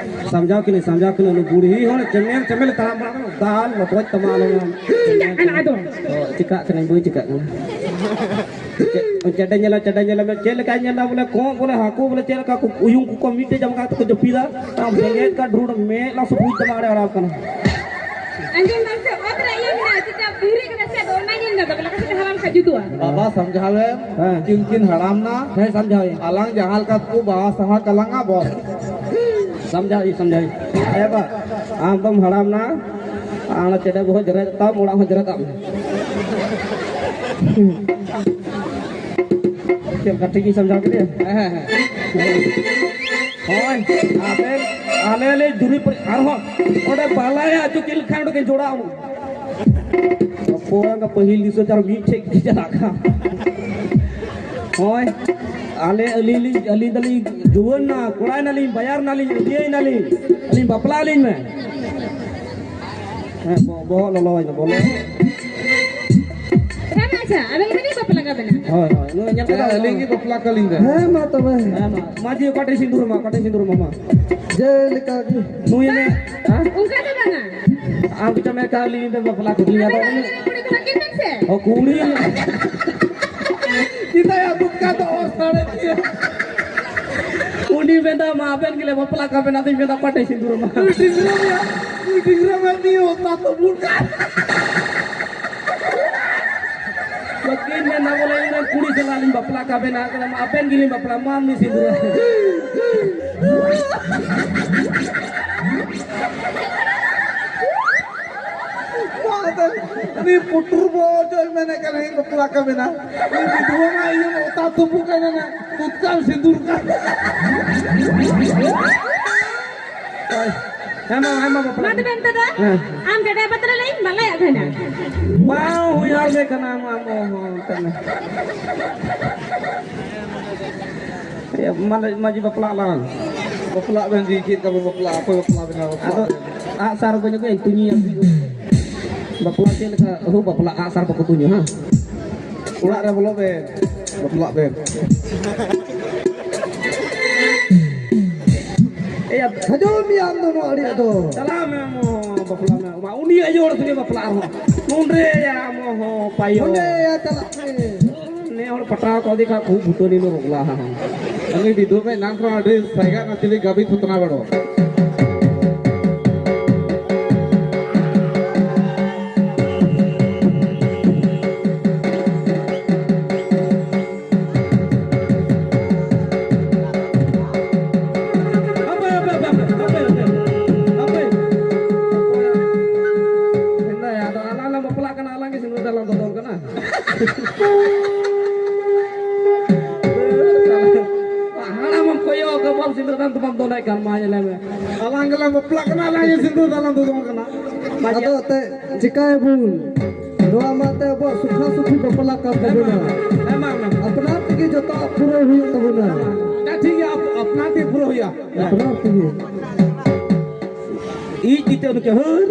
ᱥᱟᱢᱡᱷᱟᱣ ᱠᱤᱱᱟᱹᱧ, ᱥᱟᱢᱡᱷᱟᱣ ᱠᱤᱱᱟᱹᱧ᱾ ᱩᱱᱤ ᱵᱩᱲᱦᱤ ᱦᱚᱲ ᱪᱮᱢᱮᱞ, ᱪᱮᱢᱮᱞ ᱛᱟᱲᱟᱢ ᱵᱟᱲᱟ ᱠᱟᱱᱟ᱾ ᱫᱟᱞ ᱞᱚᱴᱚᱡ ᱛᱟᱢᱟ ᱟᱞᱚ ᱧᱟᱢ᱾ ᱪᱤᱠᱟᱜ ᱠᱟᱱᱟ, ᱟᱫᱚ᱾ ᱦᱳᱭ, ᱪᱤᱠᱟᱜ ᱠᱟᱱᱟᱹᱧ, ᱵᱟᱹᱧ ᱪᱤᱠᱟᱜ ᱠᱟᱱᱟ᱾ ᱪᱮᱫ, ᱪᱮᱰᱮ ᱧᱮᱞᱟ, ᱪᱮᱰᱮ ᱧᱮᱞᱟ, ᱪᱮᱫ ᱞᱮᱠᱟᱭ ᱧᱮᱞ ᱮᱫᱟ ᱵᱚᱞᱮ, ᱠᱚᱸᱜ ᱵᱚᱞᱮ, ᱦᱟᱹᱠᱩ ᱵᱚᱞᱮ, ᱪᱮᱫ ᱞᱮᱠᱟ ᱠᱚ ᱩᱭᱩᱝ ᱠᱚᱠᱚ ᱢᱤᱫᱴᱮᱡ ᱡᱟᱭᱜᱟ ᱠᱟᱛᱮ ᱠᱚ ᱡᱟᱹᱯᱤᱫᱟ᱾ ᱟᱢ ᱵᱮᱸᱜᱮᱫ ᱠᱟᱜ ᱰᱷᱩᱲ ᱢᱮᱫ ᱞᱟᱝ ᱥᱩᱯᱩᱡ ᱛᱟᱢᱟ, ᱟᱲᱮ ᱟᱲᱟᱣ ᱠᱟᱱᱟ᱾ ᱟᱸᱡᱚᱢ ᱫᱟᱢ ᱥᱮ, ᱚᱛ ᱨᱮ ᱤᱭᱟᱹ ᱢᱮᱱᱟᱜᱼᱟ, ᱪᱮᱫ ᱪᱚ ᱫᱷᱤᱨᱤ ᱠᱟᱱᱟ ᱥᱮ, ᱟᱫᱚ ᱚᱱᱟ ᱧᱮᱞ ᱫᱟ, ᱵᱚᱞᱮ ᱚᱠᱟ ᱥᱮᱫ ᱛᱮ ᱦᱟᱞᱟᱝ ᱞᱮᱠᱷᱟᱡ ᱡᱩᱛᱩᱜᱼᱟ? ᱵᱟᱵᱟ ᱥᱟᱢᱡᱷᱟᱣᱮᱢ, ᱦᱮᱸ᱾ ᱪᱤᱱ ᱪᱤᱱ ᱦᱟᱲᱟᱢ ᱱᱟ᱾ ᱦᱮᱸ, ᱥᱟᱢᱡᱷᱟᱣᱮᱢ᱾ ᱟᱞᱟᱝ ᱡᱟᱦᱟᱸ ᱞᱮᱠᱟ ᱠᱚ ᱵᱟᱦᱟ ᱥᱟᱦᱟ ᱠᱟᱞᱟᱝᱟ, ᱵᱚᱥ᱾ ᱥᱟᱢᱡᱷᱟᱣ ᱤᱧ, ᱥᱟᱢᱡᱷᱟᱣ ᱤᱧ᱾ ᱮ ᱵᱟ, ᱟᱢ ᱫᱚᱢ ᱦᱟᱲᱟᱢ ᱱᱟ, ᱟᱨ ᱪᱮᱰᱮ ᱵᱚᱦᱚᱜ ᱡᱮᱨᱮᱫ ᱛᱟᱢ, ᱚᱲᱟᱜ ᱦᱚᱸ ᱡᱮᱨᱮᱫ ᱛᱟᱢ᱾ ᱪᱮᱫ ᱞᱮᱠᱟ, ᱴᱷᱤᱠ ᱤᱧ ᱥᱟᱢᱡᱷᱟᱣ ᱠᱮᱫᱮᱭᱟ? ᱦᱮᱸ, ᱦᱮᱸ, ᱦᱮᱸ᱾ ᱦᱳᱭ, ᱟᱵᱮᱱ, ᱟᱞᱮ ᱞᱮ ᱡᱩᱨᱤ ᱯᱟᱹᱨᱤ, ᱟᱨᱦᱚᱸ ᱚᱸᱰᱮ ᱵᱟᱞᱟᱭᱟ ᱟᱹᱪᱩ ᱪᱮᱫ ᱞᱮᱠᱷᱟᱱ ᱚᱸᱰᱮ ᱜᱮ ᱡᱚᱲᱟᱣ᱾ ᱚᱠᱚᱭ ᱚᱱᱟ ᱯᱟᱹᱦᱤᱞ ᱫᱤᱥᱟᱹ ᱪᱟᱨ ᱢᱤᱫ ᱴᱷᱮᱡ ᱜᱮ ᱪᱟᱞᱟᱜ ᱠᱟᱱ᱾ ᱦᱳᱭ, ᱟᱞᱮ, ᱟᱹᱞᱤᱧ ᱞᱤᱧ, ᱟᱹᱞᱤᱧ ᱫᱚᱞᱤᱧ ᱡᱩᱣᱟᱹᱱ ᱱᱟ, ᱠᱚᱲᱟᱭ ᱱᱟᱞᱤᱧ, ᱵᱟᱭᱟᱨ ᱱᱟᱞᱤᱧ, ᱩᱫᱤᱭᱟᱹᱭ ᱱᱟᱞᱤᱧ, ᱟᱹᱞᱤᱧ ᱵᱟᱯᱞᱟ ᱟᱹᱞᱤᱧ ᱢᱮ᱾ ᱦᱮᱸ, ᱵᱚ-, ᱵᱚᱦᱚᱜ ᱞᱚᱞᱚᱭᱮᱱᱟ, ᱵᱚᱞᱚ᱾ ᱦᱮᱸ, ᱟᱪᱪᱷᱟ, ᱟᱵᱮᱱ ᱜᱮ ᱵᱟᱯᱞᱟ ᱠᱟᱵᱮᱱᱟ? ᱦᱳᱭ, ᱦᱳᱭ, ᱱᱩᱭ ᱧᱮᱞ ᱠᱮᱫᱟ? ᱦᱮᱸ, ᱟᱹᱞᱤᱧ ᱜᱮ ᱵᱟᱯᱞᱟ ᱠᱟᱹᱞᱤᱧ ᱵᱮᱱ᱾ ᱦᱮᱸ, ᱢᱟ ᱛᱚᱵᱮ᱾ ᱦᱮᱸ, ᱢᱟ, ᱢᱟᱹᱡᱷᱤ ᱚᱠᱟᱴᱷᱮᱡ ᱥᱤᱸᱫᱩᱨ ᱢᱟ, ᱚᱠᱟᱴᱷᱮᱡ ᱥᱤᱸᱫᱩᱨ ᱢᱟ, ᱢᱟ᱾ ᱡᱮᱞᱮᱠᱟ ᱜᱮ᱾ ᱱᱩᱭ ᱮᱱᱮ, ᱦᱮᱸ? ᱚᱱᱠᱟ ᱫᱚ ᱵᱟᱝᱟ᱾ ᱟᱢ ᱪᱚᱢᱮ ᱠᱟᱹᱞᱤᱧ ᱵᱮᱱ ᱵᱟᱯᱞᱟ ᱠᱩᱞᱤᱧᱟ ᱫᱚ᱾ ᱟᱵᱮᱱ ᱫᱚ ᱠᱩᱲᱤ ᱠᱚᱲᱟ ᱠᱤᱱ ᱵᱮᱱ ᱥᱮ? ᱚ, ᱠᱩᱲᱤ᱾ ᱪᱮᱫᱟᱜ ᱭᱟ, ᱫᱩᱛᱠᱟ ᱫᱚ ᱚᱥᱟᱲᱮ ᱜᱮᱭᱟ᱾ ᱩᱱᱤ ᱢᱮᱱᱫᱟ, "ᱢᱟ, ᱟᱵᱮᱱ ᱜᱮᱞᱮ ᱵᱟᱯᱞᱟ ᱠᱟᱵᱮᱱ", ᱟᱫᱚᱧ ᱢᱮᱱᱫᱟ, "ᱚᱠᱟᱴᱷᱮᱡ ᱥᱤᱸᱫᱩᱨ ᱢᱟ?" ᱩᱱᱤ ᱰᱤᱝᱨᱟᱹ ᱢᱮ, ᱩᱱᱤ ᱰᱤᱝᱨᱟᱹ ᱢᱮ, ᱩᱱᱤ ᱚᱛᱟ ᱛᱚ ᱵᱩᱞ ᱠᱟᱜ᱾ ᱵᱟᱹᱠᱤᱱ ᱢᱮᱱᱫᱟ, ᱵᱚᱞᱮ, "ᱤᱧ ᱨᱮᱱ ᱠᱩᱲᱤ ᱥᱟᱞᱟᱜ ᱞᱤᱧ ᱵᱟᱯᱞᱟ ᱠᱟᱵᱮᱱᱟ", ᱟᱫᱚ ᱢᱟ, "ᱟᱵᱮᱱ ᱜᱮᱞᱤᱧ ᱵᱟᱯᱞᱟ", ᱢᱟ, ᱩᱱᱤ ᱥᱤᱸᱫᱩᱨ᱾ ᱩᱱᱤ ᱯᱩᱴᱩᱨ ᱵᱚᱦᱚᱜ ᱡᱚᱭ ᱢᱮᱱᱮᱫ ᱠᱟᱱᱟ, ᱤᱧ ᱵᱟᱯᱞᱟ ᱠᱟᱵᱮᱱᱟ᱾ ᱩᱱᱤ ᱵᱤᱫᱷᱩᱣᱟᱹ ᱢᱟ ᱤᱭᱟᱹ ᱚᱛᱟ ᱛᱩᱯᱩ ᱠᱟᱱᱟ ᱱᱟ, ᱩᱛᱠᱟᱢ ᱥᱤᱸᱫᱩᱨ ᱠᱟᱱ᱾ ᱦᱮᱸ ᱢᱟ, ᱦᱮᱸ ᱢᱟ, ᱵᱟᱯᱞᱟ᱾ ᱢᱟ ᱛᱚᱵᱮ ᱱᱤᱛᱚᱜ ᱫᱚ ᱦᱮᱸ᱾ ᱟᱢ ᱜᱮᱰᱮ ᱵᱟᱛᱨᱟ ᱞᱮ ᱤᱧ ᱵᱟᱞᱟᱭᱟ ᱠᱟᱱᱟ᱾ ᱵᱟᱝ ᱦᱩᱭ ᱦᱟᱨ ᱜᱮ ᱠᱟᱱᱟ, ᱟᱢ, ᱟᱢ, ᱚ, ᱦᱚᱸ, ᱚᱱᱛᱮ ᱢᱮ᱾ ᱮ, ᱢᱟᱱᱮ, ᱢᱟᱹᱡᱷᱤ ᱵᱟᱯᱞᱟᱜ ᱞᱟᱝ᱾ ᱵᱟᱯᱞᱟᱜ ᱵᱮᱱ ᱡᱤ, ᱪᱮᱫ ᱞᱮᱠᱟ ᱵᱚᱱ ᱵᱟᱯᱞᱟᱜᱼᱟ? ᱚᱠᱚᱭ ᱵᱟᱯᱞᱟ ᱵᱮᱱᱟ? ᱵᱟᱯᱞᱟᱜ ᱟᱫᱚ ᱵᱮᱱ᱾ ᱟᱜᱼᱥᱟᱨ ᱠᱚ ᱧᱚᱜ ᱠᱚ ᱛᱩᱧᱟ᱾ ᱵᱟᱯᱞᱟ ᱪᱮᱫ ᱞᱮᱠᱟ? ᱦᱳ, ᱵᱟᱯᱞᱟ ᱟᱜᱼᱥᱟᱨ ᱵᱟᱠᱚ ᱛᱩᱧᱟ, ᱦᱮᱸ? ᱚᱲᱟᱜ ᱨᱮ ᱵᱚᱞᱚᱜ ᱵᱮᱱ, ᱵᱟᱯᱞᱟᱜ ᱵᱮᱱ᱾ ᱮᱭᱟ, ᱟᱸᱡᱚᱢ ᱢᱮᱭᱟ ᱟᱢ ᱫᱚ ᱱᱚᱣᱟ ᱟᱹᱰᱤ ᱟᱫᱚ᱾ ᱪᱟᱞᱟᱜ ᱢᱮ, ᱟᱢ ᱦᱚᱸ ᱵᱟᱯᱞᱟᱜ ᱢᱮ᱾ ᱢᱟ, ᱩᱱᱤ ᱟᱭᱳ ᱦᱚᱲ ᱥᱚᱸᱜᱮ ᱵᱟᱯᱞᱟᱜ ᱟᱨᱦᱚᱸ᱾ ᱱᱚᱰᱮ ᱭᱟ, ᱟᱢ ᱦᱚᱸ ᱯᱟᱭᱳ᱾ ᱱᱚᱰᱮ ᱭᱟ, ᱪᱟᱞᱟᱜ ᱢᱮ᱾ ᱱᱮ ᱦᱚᱲ ᱯᱟᱴᱟᱣ ᱠᱟᱣᱫᱮ ᱠᱷᱟᱱ ᱠᱷᱩᱵ ᱵᱷᱩᱴᱟᱹᱱᱤ ᱞᱮ ᱵᱚᱜᱞᱟ ᱦᱟᱸᱜ᱾ ᱩᱱᱤ ᱵᱤᱫᱩ ᱢᱮ ᱮᱱᱟᱝ ᱠᱷᱚᱱ ᱟᱹᱰᱤ ᱥᱟᱭᱜᱟ ᱱᱟ ᱪᱤᱞᱤ ᱜᱟᱵᱤ ᱛᱷᱩᱛᱱᱟ ᱵᱟᱲᱚ᱾ ᱦᱟᱯᱮ, ᱦᱟᱯᱮ, ᱦᱟᱯᱮ᱾ ᱦᱟᱯᱮ᱾ ᱦᱟᱯᱮ᱾ ᱟᱫᱚ ᱟᱞᱟᱝ ᱞᱟᱝ ᱵᱟᱯᱞᱟᱜ ᱠᱟᱱᱟ, ᱟᱞᱟᱝ ᱜᱮ ᱥᱤᱸᱫᱽᱨᱟᱹ ᱫᱟᱱ ᱞᱟᱝ ᱫᱚᱫᱚᱱ ᱠᱟᱱᱟ᱾ ᱦᱟᱲᱟᱢᱮᱢ ᱠᱚᱭᱚᱜ ᱟᱠᱟᱫ, ᱵᱟᱢ ᱥᱤᱸᱫᱽᱨᱟᱹ ᱫᱟᱱ ᱫᱚ ᱵᱟᱢ ᱫᱚᱱᱮᱫ ᱠᱟᱱ, ᱢᱟ ᱧᱮᱞᱮ ᱢᱮ᱾ ᱟᱞᱟᱝ ᱜᱮᱞᱟᱝ ᱵᱟᱯᱞᱟᱜ ᱠᱟᱱᱟ, ᱟᱞᱟᱝ ᱜᱮ ᱥᱤᱸᱫᱽᱨᱟᱹ ᱫᱟᱱ ᱞᱟᱝ ᱫᱚᱫᱚᱱ ᱠᱟᱱᱟ᱾ ᱟᱫᱚ ᱮᱱᱛᱮᱫ ᱪᱤᱠᱟᱹᱭᱟᱵᱚᱱ? ᱱᱚᱣᱟ ᱢᱟ ᱮᱱᱛᱮᱫ ᱟᱵᱚᱣᱟᱜ ᱥᱩᱠᱷᱟ ᱥᱩᱠᱷᱤ ᱵᱟᱯᱞᱟ ᱠᱟᱱ ᱛᱟᱵᱚᱱᱟ᱾ ᱦᱮᱸ, ᱢᱟ, ᱢᱟ᱾ ᱟᱯᱱᱟᱨ ᱛᱮᱜᱮ ᱡᱚᱛᱚᱣᱟᱜ ᱯᱩᱨᱟᱹᱣ ᱦᱩᱭᱩᱜ ᱛᱟᱵᱚᱱᱟ᱾ ᱟᱪᱪᱷᱟ, ᱴᱷᱤᱠ ᱜᱮᱭᱟ, ᱟᱯ-, ᱟᱯᱱᱟᱨ ᱛᱮ ᱯᱩᱨᱟᱹᱣ ᱦᱩᱭᱩᱜᱼᱟ᱾ ᱟᱯᱱᱟᱨ ᱛᱮᱜᱮ᱾ ᱤᱡ ᱤᱛᱟᱹ ᱱᱩᱠᱤ ᱦᱟᱹᱨ᱾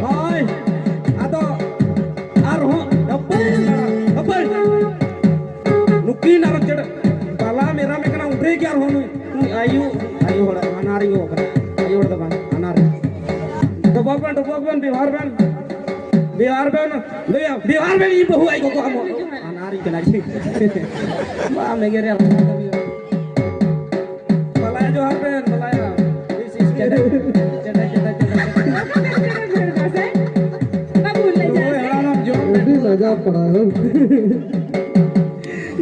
ᱦᱳᱭ, ᱟᱫᱚ ᱟᱨᱦᱚᱸ ᱦᱟᱯᱳᱭ, ᱦᱟᱯᱳᱭ᱾ ᱱᱩᱠᱤᱱ ᱟᱨᱚ ᱪᱮᱫ ᱵᱟᱞᱟ ᱢᱮᱨᱟᱢᱮ ᱠᱟᱱᱟ, ᱩᱱᱨᱮ ᱜᱮ ᱟᱨᱦᱚᱸ ᱱᱩᱭ, ᱱᱩᱭ ᱟᱭᱳ, ᱟᱭᱳ ᱦᱚᱲ ᱦᱟᱱᱟ ᱨᱮ ᱜᱚᱜ ᱠᱟᱱᱟ, ᱟᱭᱳ ᱦᱚᱲ ᱫᱚ ᱵᱟᱝ, ᱦᱟᱱᱟ ᱨᱮ᱾ ᱰᱚᱵᱚᱜ ᱵᱮᱱ, ᱰᱚᱵᱚᱜ ᱵᱮᱱ, ᱵᱮᱣᱦᱟᱨ ᱵᱮᱱ, ᱵᱮᱣᱦᱟᱨ ᱵᱮᱱ, ᱵᱮᱣᱦᱟᱨ ᱵᱮᱱ, ᱤᱧ ᱵᱟᱹᱦᱩ ᱟᱡ ᱜᱚᱜᱚ ᱟᱢᱚ, ᱦᱟᱱᱟ ᱨᱮ ᱠᱟᱱᱟ ᱪᱮ? ᱵᱟᱢ ᱮᱜᱮᱨᱮᱭᱟ᱾ ᱵᱟᱞᱟᱭᱟ ᱡᱚᱦᱟᱨ ᱵᱮᱱ, ᱵᱟᱞᱟᱭᱟ᱾ ᱤᱥ, ᱤᱥ, ᱪᱮᱴᱮ, ᱪᱮᱴᱮ, ᱪᱮᱴᱮ, ᱪᱮᱴᱮ, ᱪᱮᱴᱮ᱾ ᱵᱟᱹᱵᱩ ᱞᱟᱡᱟᱣ ᱛᱮ᱾ ᱦᱟᱲᱟᱢ ᱡᱚᱦᱟᱨ ᱵᱮᱱ᱾ ᱟᱹᱰᱤ ᱞᱟᱡᱟᱣ ᱯᱟᱲᱟ᱾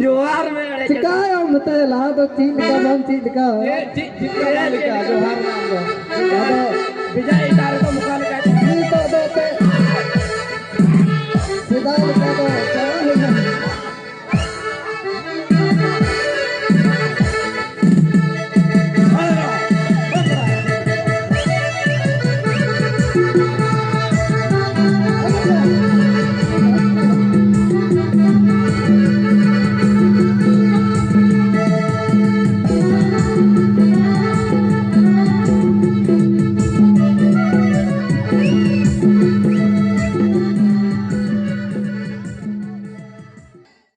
ᱡᱚᱦᱟᱨ ᱢᱮ, ᱟᱲᱮ ᱪᱮᱴᱮ᱾ ᱪᱤᱠᱟᱭᱟᱢ ᱱᱚᱛᱮ? ᱞᱟᱦᱟ ᱫᱚ ᱪᱮᱫ ᱞᱮᱠᱟ ᱵᱟᱢ ᱪᱮᱫ ᱞᱮᱠᱟ? ᱪᱮᱫ, ᱪᱮᱫ, ᱪᱮᱫ ᱞᱮᱠᱟ? ᱡᱚᱦᱟᱨ ᱢᱮ ᱟᱢ ᱫᱚ᱾ ᱟᱫᱚ ᱵᱷᱮᱡᱟ ᱮᱴᱟᱜ ᱨᱮᱫᱚ ᱚᱠᱟ ᱞᱮᱠᱟ? ᱱᱤᱛᱚᱜ ᱫᱚ ᱮᱱᱛᱮᱫ ᱥᱮᱫᱟᱭ ᱞᱮᱠᱟ ᱫᱚ